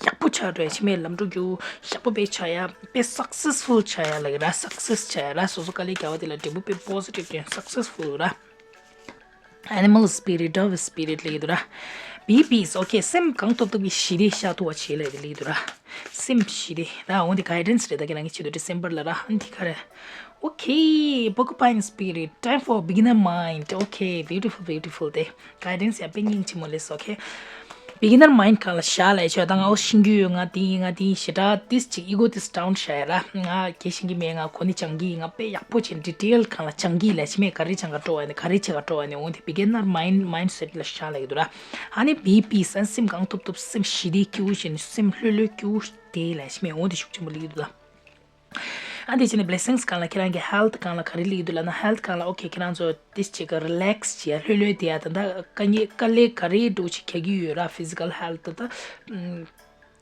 ཡག་པོ་ཆགས་འགྲོ་ཡ། ཕྱི་མའི་ལམ་འགྲོ་རྒྱུ་ཡག་པོ་དཔེ་ཆགས་ཡ། དཔེ་སག་སེ་སི་ཕུལ་ཆགས་ཡ་ལབ་ཀྱི་ར། སག་སེ་སི་ཆགས་ཡ་ར། སོ་སོ་དཀའ་ལས་རྒྱག་པ་དེ་ལ་འབྲས་བུ་དཔེ་པོ་སི་ཊིབ་ཅན་སག་སེ་སི་ཕུལ་ར། ཨེ་ནི་མལ་སི་པི་རི་ཊི། ཌོབ་སི་པི་རི་ཊི་ལབ་ཀྱི་འདུག་ར། Be peace. ཨོ་ཁེ། སེམས་གང་ཐུབ་ཐུབ་ཀྱིས་ཞི་བདེ་ཤར་ཐུབ་པ་བྱེད་ལབ་ཀྱི་འདུག་ར། སེམས་ཞི་བདེ་ར། འོ་འདི་གའི་ཌེན་སི་རེད། ད་ཁྱེད་རང་གི་ཆེད་དུ་ཌི་སེམ་བར་ལ་ར། འདི་ག་རེ། ཨོ་ཁེ། པོར་ཀུ་པའིན་སི་པི་རི་ཊི། Time for beginner mind. ཨོ་ཁེ། བིའུ་ཊི་ཕུལ། བིའུ་ཊི་ཕུལ། དེ་གའི་ཌེན་སི་ཡང་དཔེ་སྙིང་རྗེ་མོ་སླེབས་སོང་། ཨོ་ཁེ། བི་གི་ནར་མའིན་ཌི་སྒང་ལ་བཞག་ལབ་ཡ་ཆོག་ད་ང་ཨོ་ཤེས་ཀྱི་ཡོད། ང་འདི་ཡིན། ང་འདི་ཡིན་ཞེ་དྲག་ཏིས་ཅིག་ཨི་གོ་ཏིས་ཌའུན་བཞག་ཡ་ར། ང་ག་ཤེས་ཀྱི་མེད། ང་གོ་ནི་སྦྱང་གི་ཡིན། ང་དཔེ་ཡག་པོ་བྱས་ཌི་ཊེལ་སྒང་ལ་སྦྱང་གི་ལབ་ཡ་ཅིག་མེད། ག་རེ་སྦྱང་ག་འགྲོ་བ་ཡིན། ག་རེ་བྱེད་ག་འགྲོ་བ་ཡིན། འོ་འདི་བི་གི་ནར་མའིན་ཌི་མའིན་ཌི་སེ་ཊི་ལ་བཞག་ལབ་ཀྱི་འདུག་ར། ཨ་ནི་བི་པིས། ཨ་ནི་སེམས་གང་ཐུབ་ཐུབ། སེམས་ཞི་བདེ་སྐྱིད་པོ་བྱས་ནས་སེམས་ལྷོད་ལྷོད་སྐྱིད་པོ་བསྡད་ལབ་ཡ་ཅིག་མེད། འོ་འདི་ཤུགས་ཆེན་པོ་སླེབས་ཀྱི་འདུག་ལ། ཨ་འདི་བྱས་ནས་བི་ལེ་སིང་སི་སྒང་ལ་ཁྱེད་རང་གི་ཧེལ་ཐི་སྒང་ལ་ག་རེ་སླེབས་ཀྱི་འདུག་ལབ་ན། ཧེལ་ཐི་སྒང་ལ་ཨོ་ཁེ། ཁྱེད་རང་ཚོ་ཏིས་ཅིག་གི་རི་ལེག་སི་བྱེད་ཡ། ལྷོད་ལྷོད་བསྡད་ཡ། ད་ལྟ་དཀའ་ངལ་དཀའ་ལས་ག་རེ་འདྲ་ཅིག་འཁྱེར་གྱི་ཡོད་ར། ཕི་ཟི་ཀལ་ཧེལ་ཐི་ད་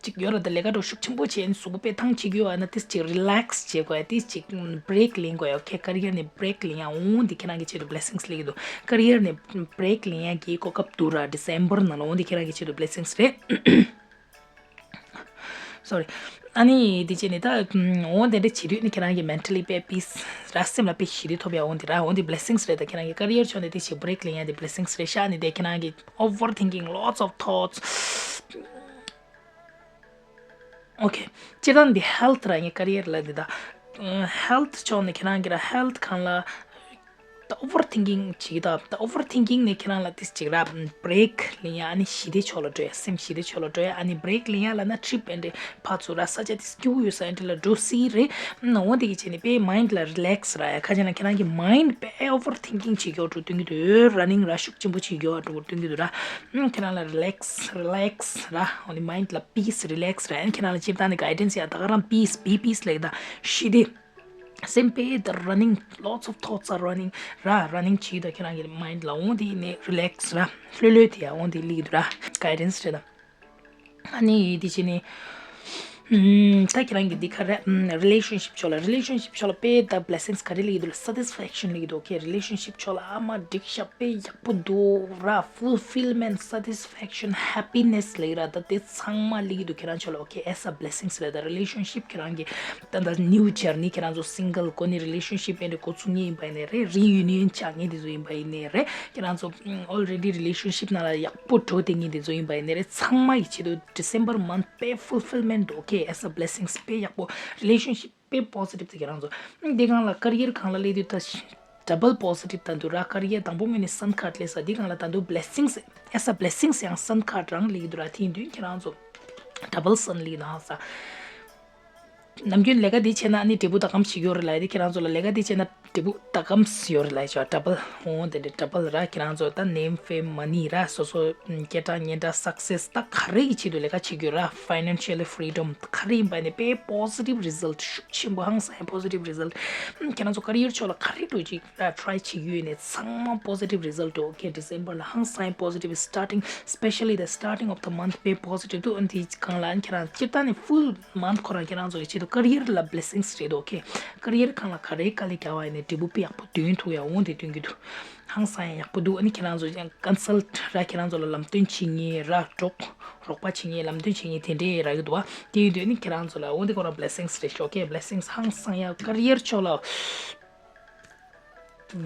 ཅིག་ཡོད་ར། ད་ལས་ཀ་འདྲ་ཤུགས་ཆེན་པོ་བྱས་ནས་གཟུགས་པོ་དཔེ་ཐང་ཆད་ཀྱི་ཡོད་ཨ་ན། ཏིས་ཅིག་རི་ལེག་སི་བྱེད་དགོས་ཡ། ཏིས་ཅིག་བྷི་རེག་ལེན་དགོས་ཡ། ཨོ་ཁེ། ཀེ་རི་ཡར་ནས་བྷི་རེག་ལེན་ཡ། འོ་འདི་ཁྱེད་རང་གི་ཆེད་དུ་བི་ལེ་སིང་སི་སླེབས་ཀྱི་འདུག་ཀེ་རི་ཡར་ནས་བྷི་རེག་ལེན་ཡ་གི་གོ་སྐབས་འདུག་ར། ཌི་སེམ་བར་ནང་ལ། འོ་འདི་ཁྱེད་རང་གི་ཆེད་དུ་བི་ལེ་སིང་སི་རེད། སོ་རི། ཨ་ནི་འདི་བྱས་ནས་ད་འོ་དེ་འདྲ་བྱེད་དུས་ནི་ཁྱེད་རང་གི་མེན་ཊལ་ལི་དཔེ་པིས་ར། སེམས་ལ་དཔེ་ཞི་བདེ་ཐོབ་ཡ། འོ་འདི་ར། འོ་འདི་བི་ལེ་སིང་སི་རེད། ད་ཁྱེད་རང་གི་ཀེ་རི་ཡར་ཕྱོགས་ནས་དེ་བྱས་བྷི་རེག་ལེན་ཡ་དེ་བི་ལེ་སིང་སི་རེད་ཤག་ནི་དེ་ཁྱེད་རང་གི་ཨོ་ཝར་ཐིང་ཀིང་། Lots of thoughts. ཨོ་ཁེ། སྤྱིར་བཏང་འདི་ཧེལ་ཐི་ར། ངས་ཀེ་རི་ཡར་ལབ་འདི་ད། ཧེལ་ཐི་ཕྱོགས་ནས་ཁྱེད་རང་གི་ར། ཧེལ་ཐི་སྒང་ལ། ད་ཨོ་ཝར་ཐིང་ཀིང་བྱེད་ཀྱི་ད། ད་ཨོ་ཝར་ཐིང་ཀིང་ནས་ཁྱེད་རང་ལ་ཏིས་ཅིག་ར་བྷི་རེག་ལེན་ཡ། ཨ་ནི་ཞི་བདེ་ཕྱོགས་ལ་འགྲོ་ཡ། སེམས་ཞི་བདེ་ཕྱོགས་ལ་འགྲོ་ཡ། ཨ་ནི་བྷི་རེག་ལེན་ཡ་ལབ་ན་ཊི་རིབ་ཨེ་འདྲ་ཕར་ཚུར་ར། ས་ཆ་ཏིས་སྐྱིད་པོ་ཡོད་ས་ཨེ་འདྲ་ལ་འགྲོ་སྲིད་རེད། འོ་འདི་གི་བྱས་ནས་དཔེ་མའིན་ཌི་ལ་རི་ལེག་སི་རག་ཡ། ཁ་ཅིག་ན་ཁྱེད་རང་གི་མའིན་ཌི་དཔེ་ཨོ་ཝར་ཐིང་ཀིང་བྱེད་རྒྱུ་འགྲོ་སྟོན་གྱི་འདུག་ར་ནིང་ར་ཤུགས་ཆེན་པོ་བྱེད་རྒྱུ་འགྲོ་སྟོན་གྱི་འདུག་ར། ཁྱེད་རང་ལ་རི་ལེག་སི། རི་ལེག་སི་ར། འོ་ནི་མའིན་ཌི་ལ་པིས། རི་ལེག་སི་ར། ཨ་ནི་ཁྱེད་རང་ལ་སྤྱིར་བཏང་ནས་གའི་ཌེན་སི་ཡ་ད་ག་རང་པིས། བི་པིས་ལབ་ཀྱི་ད་ཞི་བདེ། སེམས་པས་the running, lots of thoughts are running ར། running བྱེད་དུས་ཁྱེད་རང་གི་mind ལ་འོང་དེ་ནས་relax ར། ལྷོད་ལྷོད་དེ་ཡ་འོང་དེ་ལིག་དུ་ར། guidance རེད་ད། ཨ་ནི་དེ་བྱས་ནས། ཨམ། ད་ཁྱེད་རང་གི་འདི་ག་རེ། ཨམ། relationship ཕྱོགས་ལ། relationship ཕྱོགས་ལ་དཔེ་ད་blessings ག་རེ་ལིག་དུ་ལ་satisfaction ལིག་དུ། okay relationship ཕྱོགས་ལ་ཨ་མ་འགྲིག་ཤག་དཔེ་ཡག་པོ་འདུག་ར། fulfillment, satisfaction, happiness ལབ་ར། ད་དེ་ཚང་མ་ལིག་འདུག་ཁྱེད་རང་ཕྱོགས་ལ། okay as a blessings རེད། ད་relationship ཁྱེད་རང་གི་ད་ད་new journey ཁྱེད་རང་ཚོ་single གོ་ནས་relationship ཨེ་འདྲ་འགོ་ཚུགས་ངེས་ཡིན་པ་ཡིན་ནའི་རེད། reunion བྱ་ངེས་དེ་ཚོ་ཡིན་པ་ཡིན་ནའི་རེད། ཁྱེད་རང་ཚོ་already relationship ནང་ལ་ཡག་པོ་འགྲོ་བསྡད་ངེས་དེ་ཚོ་ཡིན་པ་ཡིན་ནའི་རེད། ཚང་མ་ཡི་ཆེད་དུ་December month དཔེ་fulfillment འདུག okay as a blessings དཔེ་ཡག་པོ། relationship དཔེ་positive དེ་ཁྱེད་རང་ཚོ། འདི་སྒང་ལ་career སྒང་ལ་སླེབས་དུས་ད་double positive ད་འདུག་ར། career དང་པོ་ངོས་ནས་sun card སླེབས་ས། འདི་སྒང་ལ་ད་འདུག blessings as a blessings ཡང་sun card རང་སླེབས་འདུག་ར། དེ་ཡིན་དུས་ཁྱེད་རང་ཚོ་double sun སླེབས་ན་ཧ་ས། ནམ་རྒྱུན་ལས་ཀ་འདི་བྱས་ན་ཨ་ནི་འབྲས་བུ་ད་གམ་ཞིག་ཡོད་རེད་ལ། དེ་ཁྱེད་རང་ཚོ་ལ་ལས་ཀ་འདི་བྱས་ན་འབྲས་བུ་ད་གམ་ཡོད་རེད་ལ། ཅོ་double འོང་དེ་འདྲ་double ར། ཁྱེད་རང་ཚོ་ད་name, fame, money ར། སོ་སོ་སྐད་གྲགས་སྙན་གྲགས་success ད་ག་རེ་ཡི་ཆེད་དུ་ལས་ཀ་བྱེད་དགོས་ར། financially freedom ག་རེ་ཡིན་པ་ནི་དཔེ་positive result ཤུགས་ཆེན་པོ། ཧང་སང་positive result ཁྱེད་རང་ཚོ་career ཕྱོགས་ལ་ག་རེ་འགྲོ་ཅིག་try བྱེད་ཀྱི་ཡོད་ནས་ཚང་མ་positive result འགྲོ། okay December ལ་ཧང་སང་positive starting, especially the starting of the month དཔེ་positive འདུག་འདི་གང་ལ་ཁྱེད་རང་སྤྱིར་བཏང་ནས་full month ཁོ་རང་ཁྱེད་རང་ཚོ་གི་ཆེད་དུ་career ལ་blessings རེད། okay career གང་ལ་ག་རེ་དཀའ་ལས་བརྒྱབ་པ་ཡིན་ནའི་འབྲས་བུ་དཔེ་ཡག་པོ་འདོན་ཐུབ་ཡ་འོང་དེ་སྟོན་གྱི་འདུག་ཧང་སང་ཡག་པོ་འདུག་ཨ་ནི་ཁྱེད་རང་ཚོ་ཀྱང་consult ར། ཁྱེད་རང་ཚོ་ལ་ལམ་སྟོན་བྱེད་མཁན་ར། རོགས་རོགས་པ་བྱེད་མཁན་ལམ་སྟོན་བྱེད་མཁན་དེ་འདྲའི་རག་གི་འདུག་བ། དེ་ཡིན་དུས་ཨ་ནི་ཁྱེད་རང་ཚོ་ལ་འོང་དེ་ཁོ་རང་blessings རེད་ཤག okay blessings ཧང་སང་ཡ་career ཕྱོགས་ལ།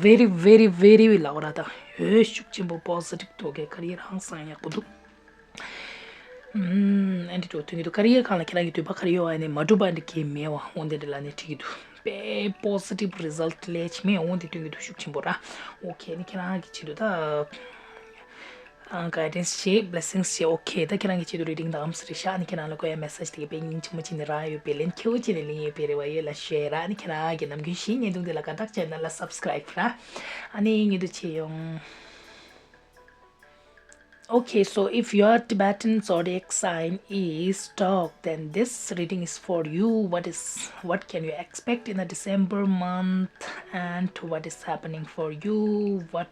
very very very ལའོ་ར་ད། ཧོས་ཤུགས་ཆེན་པོ་positive འདུག okay career ཧང་སང་ཡག་པོ་འདུག་ཨམ། ཨ་འདྲ་འགྲོ་དོན་གྱི་འདུག career སྒང་ལ་ཁྱེད་རང་གི་འདོད་པ་ག་རེ་ཡོད་ཨ་ནི་མ་འགྲུབ་པ་འདྲ་གང་མེད་བ། འོ་འདི་འདྲ་ལ་ནི་འགྲིག་གི་འདུག་དཔེ་positive result སླེབས་ཀྱི་མེད། འོ་འདི་དོན་གྱི་འདུག་ཤུགས་ཆེན་པོ་ར། okay ནི་ཁྱེད་རང་གི་ཆེད་དུ་ད་guidance བྱེད། blessings བྱེད། okay ད་ཁྱེད་རང་གི་ཆེད་དུ་reading ད་ཨམ་སི་རེད་ཤག་ཨ་ནི་ཁྱེད་རང་ལ་བཀོད་ཡ་message དེ་གི་དཔེ་སྙིང་རྗེ་མོ་བྱས་ནས་རག་ཡོད་པའི་ལན་ཁྱེའུ་བྱས་ནས་ལེན་ཡོད་པའི་རེ་བ་ཡོད་ལ་ཞུ་ཡ་ར། ཨ་ནི་ཁྱེད་རང་གི་ནམ་རྒྱུན་བཞིན་བརྙན་ཐུང་འདི་ལ་དགའ་རྟགས་བྱས་ན་ལ་subscribe ར། ཨ་ནི་ངེད་དུ་ཆེ་ཡོང་། Okay, so if your Tibetan zodiac sign is dog, then this reading is for you. What is, what can you expect in the December month, and what is happening for you? What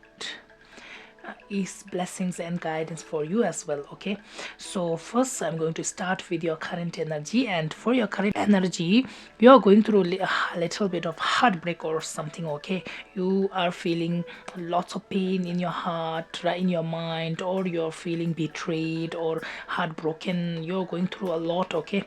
uh, is blessings and guidance for you as well? Okay, so first I'm going to start with your current energy, and for your current energy, you are going through li- a little bit of heartbreak or something. Okay, you are feeling lots of pain in your heart, right, in your mind, or you're feeling betrayed or heartbroken. You're going through a lot, okay,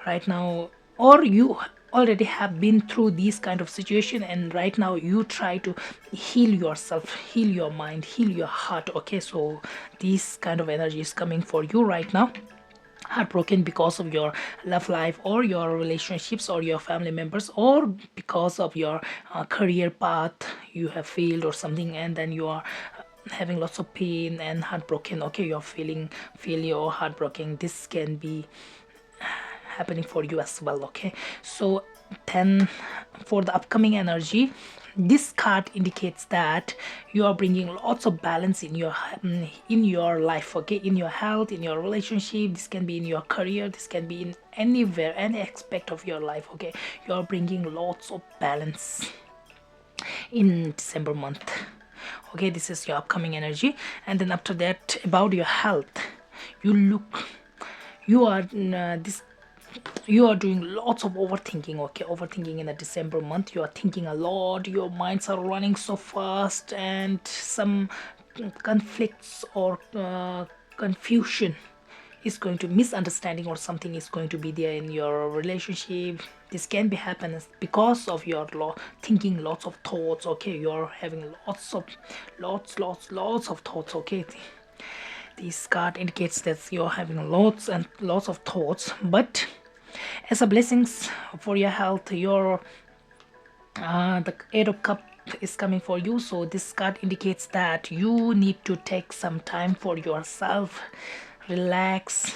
right now, or you already have been through these kind of situation, and right now you try to heal yourself, heal your mind, heal your heart. Okay, so this kind of energy is coming for you right now. Heartbroken because of your love life or your relationships or your family members, or because of your uh, career path, you have failed or something, and then you are uh, having lots of pain and heartbroken. Okay, you're feeling failure or heartbroken. This can be happening for you as well. Okay, so then for the upcoming energy, this card indicates that you are bringing lots of balance in your um, in your life. Okay, in your health, in your relationship, this can be in your career, this can be in anywhere, any aspect of your life. Okay, you are bringing lots of balance in December month. Okay, this is your upcoming energy. And then after that, about your health, you look, you are uh, this you are doing lots of overthinking. Okay, overthinking in the December month, you are thinking a lot, your minds are running so fast, and some conflicts or uh, confusion is going to, misunderstanding or something is going to be there in your relationship. This can be happen because of your lo- thinking lots of thoughts. Okay, you're having lots of lots lots lots of thoughts. Okay, this card indicates that you're having lots and lots of thoughts, but as a blessings for your health, your uh, the Eight of Cup is coming for you. So this card indicates that you need to take some time for yourself, relax,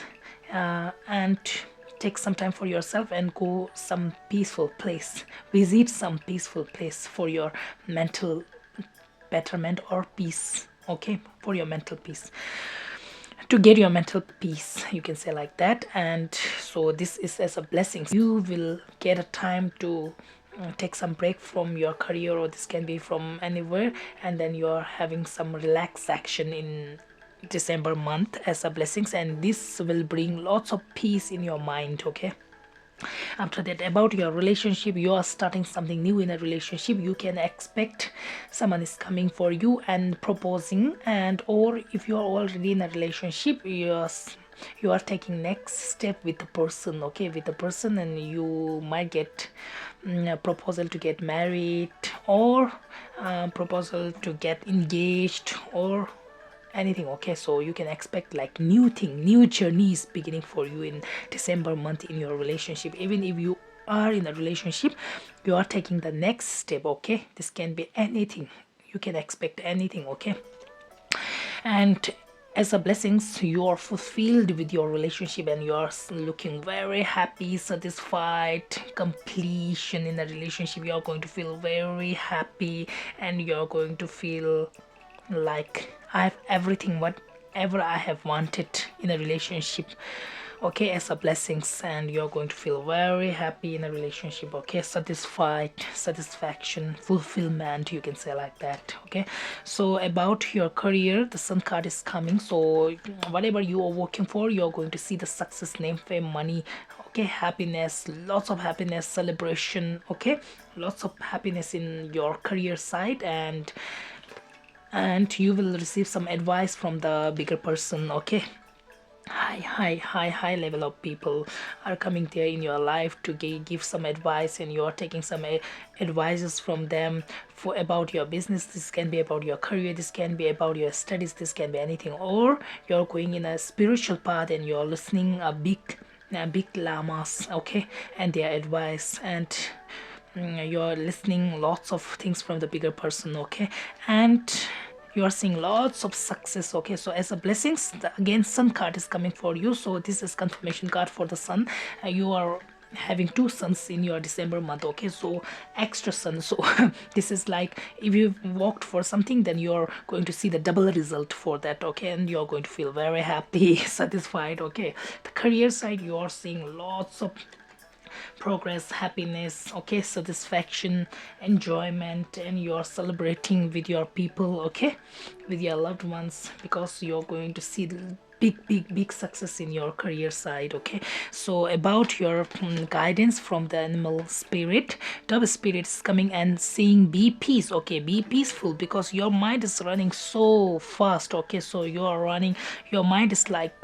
uh, and take some time for yourself and go some peaceful place. Visit some peaceful place for your mental betterment or peace. Okay, for your mental peace, to get your mental peace, you can say like that. And so this is as a blessing. You will get a time to uh, take some break from your career, or this can be from anywhere, and then you are having some relaxation in December month as a blessings, and this will bring lots of peace in your mind, okay? After that, about your relationship, you are starting something new in a relationship. You can expect someone is coming for you and proposing, and or if you are already in a relationship, you are s- you are taking next step with the person, okay, with the person, and you might get mm, a proposal to get married, or uh, proposal to get engaged, or anything, okay? So you can expect like new thing, new journey is beginning for you in December month in your relationship. Even if you are in a relationship, you are taking the next step, okay? This can be anything. You can expect anything, okay? And as a blessings, you are fulfilled with your relationship, and you are s- looking very happy, satisfied, completion in a relationship. You are going to feel very happy, and you are going to feel like I have everything, whatever I have wanted in a relationship, okay, as a blessings, and you're going to feel very happy in a relationship, okay? Satisfied, satisfaction, fulfillment, you can say like that, okay? So about your career, the Sun card is coming. So whatever you are working for, you're going to see the success, name, fame, money, okay? Happiness, lots of happiness, celebration, okay? Lots of happiness in your career side, and and you will receive some advice from the bigger person, okay? High, high, high, high level of people are coming there in your life to gi- give some advice, and you are taking some a- advices from them for about your business. This can be about your career. This can be about your studies. This can be anything. Or you're going in a spiritual path and you're listening a big, uh, big lamas, okay, and their advice, and mm, you're listening lots of things from the bigger person, okay, and you are seeing lots of success, okay? So as a blessings, the, again, Sun card is coming for you. So this is confirmation card for the Sun. Uh, you are having two Suns in your December month, okay? So extra Sun. So this is like if you worked for something, then you're going to see the double result for that, okay? And you're going to feel very happy, satisfied, okay? The career side, you are seeing lots of progress, happiness, okay, satisfaction, enjoyment, and you're celebrating with your people, okay, with your loved ones, because you're going to see the big, big, big success in your career side, okay? So about your mm, guidance from the animal spirit, dove spirit is coming and saying be peace, okay? Be peaceful, because your mind is running so fast, okay? So you are running, your mind is like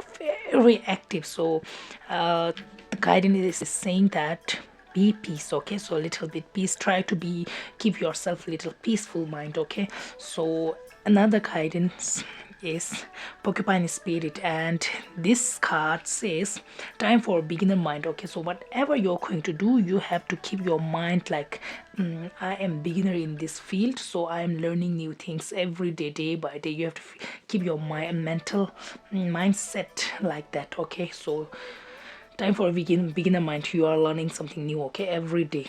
very active. So uh, the guidance is saying that be peace, okay? So a little bit peace, try to be, give yourself a little peaceful mind, okay? So another guidance is porcupine spirit, and this card says time for beginner mind, okay? So whatever you're going to do, you have to keep your mind like mm, I am beginner in this field, so I am learning new things every day, day by day. You have to f- keep your mind, mental mm, mindset like that, okay? So time for begin beginner mind, you are learning something new, okay? Every day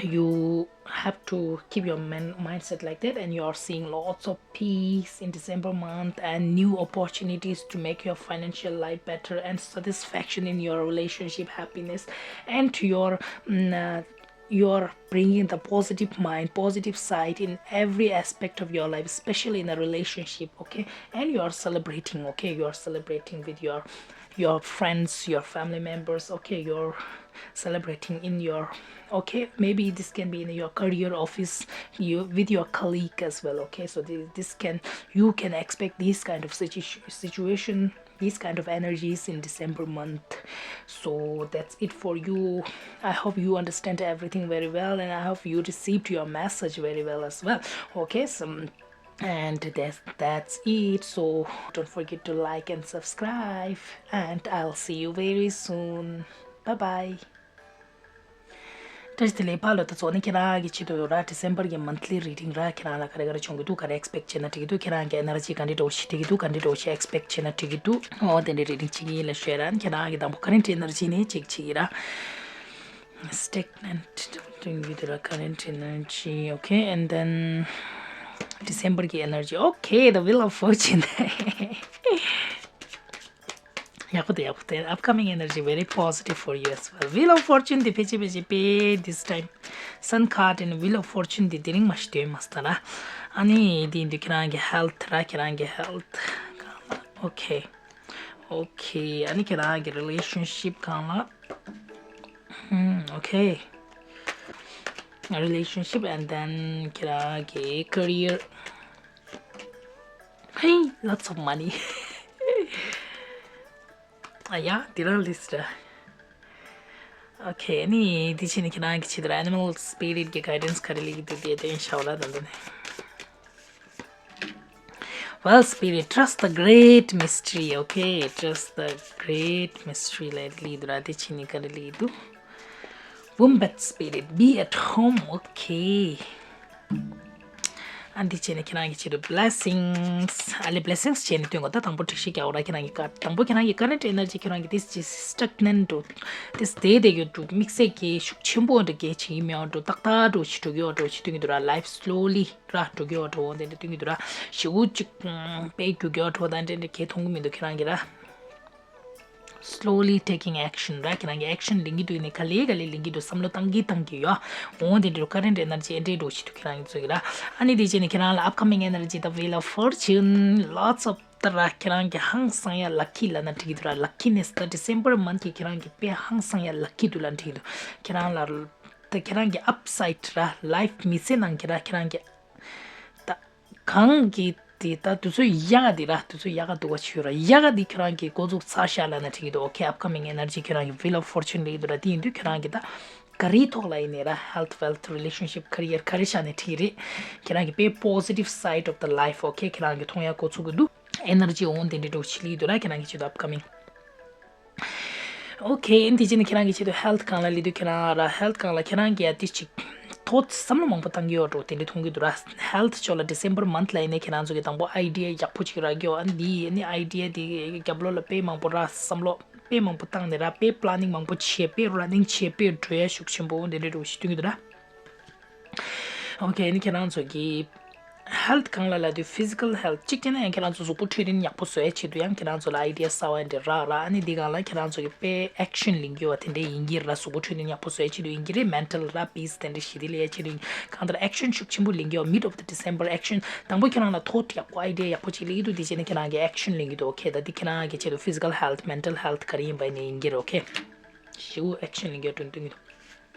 you have to keep your man- mindset like that, and you are seeing lots of peace in December month and new opportunities to make your financial life better and satisfaction in your relationship, happiness, and your mm, uh, you're bringing the positive mind, positive side in every aspect of your life, especially in a relationship, okay? And you are celebrating, okay? You are celebrating with your your friends, your family members, okay? You're celebrating in your, okay, maybe this can be in your career, office, you with your colleague as well, okay? So this, this can, you can expect this kind of situ- situation, these kind of energies in December month. So that's it for you. I hope you understand everything very well, and I hope you received your message very well as well, okay? So and that's, that's it. So don't forget to like and subscribe, and I'll see you very soon. Bye bye. བཀྲ་ཤིས་བདེ་ལེགས། ཕར་ལོག་ད་ཚོགས་ནི་ཁྱེད་རང་གི་ཆེད་དུ་ཡོད་ར། December གི་monthly reading ར། ཁྱེད་རང་ལ་ག་རེ་ག་རེ་བྱུང་གི་འདུག་ག་རེ་expect བྱས་ན་འགྲིག་གི་འདུག་ཁྱེད་རང་གི་energy ག་འདྲ་འདྲ་བོ་ཞིག་འགྲིག་གི་འདུག་ག་འདྲ་འདྲ་བོ་ཞིག་expect བྱས་ན་འགྲིག་གི་འདུག་འོ་དེ་འདྲའི་reading བྱེད་ཀྱི་ཡིན་ལ་ཤོད་ར། ཁྱེད་རང་གི་དང་པོ་current energy ནས་check བྱེད་ཀྱི་ར། Stagnant, doing with the current energy, okay, and then December གི་energy, okay, the Wheel of Fortune. ཡག་པོ་འདུག་ཡག་པོ་འདུག upcoming energy very positive for you as well. Wheel of Fortune དེ་ཕལ་ཆེར་ཕལ་ཆེར་དཔེ་this time Sun card and Wheel of Fortune འདི་དེ་རིང་མ་ཞིག་འདོན་མ་སྟ་ར། ཨ་ནི་འདི་འདི་ཁྱེད་རང་གི་health ར། ཁྱེད་རང་གི་health གང་ལ། Okay, okay. ཨ་ནི་ཁྱེད་རང་གི་relationship གང་ལ། ཧུམ། Okay, relationship and then ཁྱེད་རང་གི་career. Hey, lots of money. ཨ་ཡ། དེ་རང་list ར། Okay, ཨ་ནི་དེ་བྱས་ནས་ཁྱེད་རང་གི་ཆེད་དུ་ར་animal spirit གི་guidance ག་རེ་སླེབས་ཀྱི་འདུག་དེ་དེ་ཤོད་ར། ད་འདི་ནས། Well, spirit, trust the great mystery. Okay, trust the great mystery ལ་སླེབས་འདུག་ར། དེ་བྱས་ནས་ག་རེ་སླེབས་འདུག Wombat spirit, be at home. Okay. ཨ་འདི་བྱས་ནས་ཁྱེད་རང་གི་ཆེད་དུ་blessings. ཨ་ལེ། blessings བྱས་ནས་སྟོན་གོ། ད་དང་པོ་སྒྲིག་གཞི་རྒྱག་འོ་ར། ཁྱེད་རང་གི་ཀ་དང་པོ་ཁྱེད་རང་གི་current energy ཁྱེད་རང་གི་this is stagnant འགྲོ། this བསྡད་བསྡད་ཡོད་འགྲོ། དམིགས་བསལ་གྱི་ཤུགས་ཆེན་པོ་འདྲ་གལ་ཆེ་གི་མེད་འགྲོ། ཏག་ཏག་འགྲོ་ཞིག་འགྲོ་གི་ཡོད་འགྲོ་ཞིག་སྟོན་གྱི་འདུག་ར། life slowly ར་འགྲོ་གི་ཡོད་འགྲོ་འདི་འདྲ་སྟོན་གྱི་འདུག་ར། ཞེ་པོ་ཅིག་དཔེ་རྒྱུག་གི་ཡོད་འགྲོ་ད་འདྲ་འདྲ་གལ་མཐོང་གི་མི་འདུག་ཁྱེད་རང་གི་ར། slowly taking action ར། ཁྱེད་རང་གི་action ལེན་གྱི་འདུག་ནས་ག་ལེ་ག་ལེ་ལེན་གྱི་འདུག་བསམ་བློ་བཏང་གི་བཏང་གི་ཡོད། འོ་དེ་འདྲ་current energy ཨེ་འདྲ་འགྲོ་ཞིག་འདུག་ཁྱེད་རང་གི་ཚོ་གི་ར། ཨ་ནི་དེ་བྱས་ནས་ཁྱེད་རང་ལ་upcoming energy the Wheel of Fortune, lots of the ར། ཁྱེད་རང་གི་ཧང་སང་ཡ་lucky ལབ་ན་འགྲིག་གི་འདུག་ར། luckiness ད་December month གི་ཁྱེད་རང་གི་དཔེ་ཧང་སང་ཡ་lucky འདུག་ལབ་འགྲིག་གི་འདུག་ཁྱེད་རང་ལ་ད་ཁྱེད་རང་གི་upside ར། life མི་ཚེ་ནང་གི་ར། ཁྱེད་རང་གི་ད་གང་གི་དེ་ད་དུས་ཚོད་ཡག་ག་དེ་ར། དུས་ཚོད་ཡག་ག་འདུག་བ་ཆུ་ར། ཡག་ག་དེ་ཁྱེད་རང་གི་འགོ་འཛུགས་ཚར་ཤག་ལབ་ན་འགྲིག་གི་འདུག Okay, upcoming energy ཁྱེད་རང་གི་Wheel of Fortune ལ་ཡི་འདུག་ར། དེ་ཡིན་དུས་ཁྱེད་རང་གི་ད་ག་རེའི་ཐོག་ལ་ཡིན་ནའི་ར། health, wealth, relationship, career ག་རེ་བཞག་ནའི་འགྲིག་གི་རེད། ཁྱེད་རང་གི་དཔེ་positive side of the life. Okay, ཁྱེད་རང་གི་མཐོང་ཡག་འགོ་ཚུགས་ཀྱི་འདུག energy འོང་དེ་འདྲ་འགྲོ་ཆི་ལི་འདུག་ར། ཁྱེད་རང་གི་ཆེད་དུ་upcoming. Okay, འདི་ཕྱིན་ཁྱེད་རང་གི་ཆེད་དུ་health སྒང་ལ་སླེབས་དུས་ཁྱེད་རང་ར། health སྒང་ལ་ཁྱེད་རང་གི་ཡ་དེ་ཅིག་ཐོག་བསམ་བློ་མང་པོ་བཏང་གི་ཡོད་འགྲོ་དེ་འདྲ་མཐོང་གི་འདུག་ར། health ཕྱོགས་ལ་December month ལ་ཡིན་ནའི་ཁྱེད་རང་ཚོ་གི་དང་པོ་idea ཡག་པོ་ཅིག་རག་གི་ཡོད། ཨ་འདི་ཡིན་ནའི་idea དེ་རྒྱབ་ལོགས་ལ་དཔེ་མང་པོ་ར། བསམ་བློ་དཔེ་མང་པོ་བཏང་ནས་ར། དཔེ་planning མང་པོ་བྱས། དཔེ་running བྱས། དཔེ་འགྲོ་ཡ་ཤུགས་ཆེན་པོ་འདི་འདྲ་འགྲོ་ཞིག་སྟོན་གི་འདུག་ར། Okay, ཨ་ནི་ཁྱེད་རང་ཚོ་གི་health སྒང་ལ་ལབ་དུས་physical health གཅིག་བྱས་ན་ཡང་ཁྱེད་རང་ཚོ་གཟུགས་པོ་འཕྲོད་བསྟེན་ཡག་པོ་བཟོ་ཡ་ཆེད་དུ་ཡང་ཁྱེད་རང་ཚོ་ལ་idea གསར་བ་འདྲ་རག་ར། ཨ་ནི་འདི་སྒང་ལ་ཁྱེད་རང་ཚོ་གི་དཔེ་action ལེན་རྒྱུ་བ་དེ་འདྲ་ཡིན་གྱི་ར། གཟུགས་པོ་འཕྲོད་བསྟེན་ཡག་པོ་བཟོ་ཡ་ཆེད་དུ་ཡིན་གྱི་རེད། mental ར་peace དེ་འདྲ་ཞི་བདེ་སླེབས་ཡ་ཆེད་དུ་ཡིན། གང་ལྟར་action ཤུགས་ཆེན་པོ་ལེན་རྒྱུ་བ། mid of the December action དང་པོ་ཁྱེད་རང་ལ་thought ཡག་པོ་idea ཡག་པོ་ཅིག་སླེབས་ཀྱི་འདུག་དེ་བྱས་ན་ཁྱེད་རང་གི་action ལེན་གྱི་འདུག Okay, ད་འདི་ཁྱེད་རང་གི་ཆེད་དུ་physical health, mental health ག་རེ་ཡིན་པ་ཡིན་ནའི་ཡིན་གྱི་རེད། Okay, ཞེ་པོ་action ལེན་རྒྱུ་བ་སྟོན་སྟོན་གྱི་འདུག་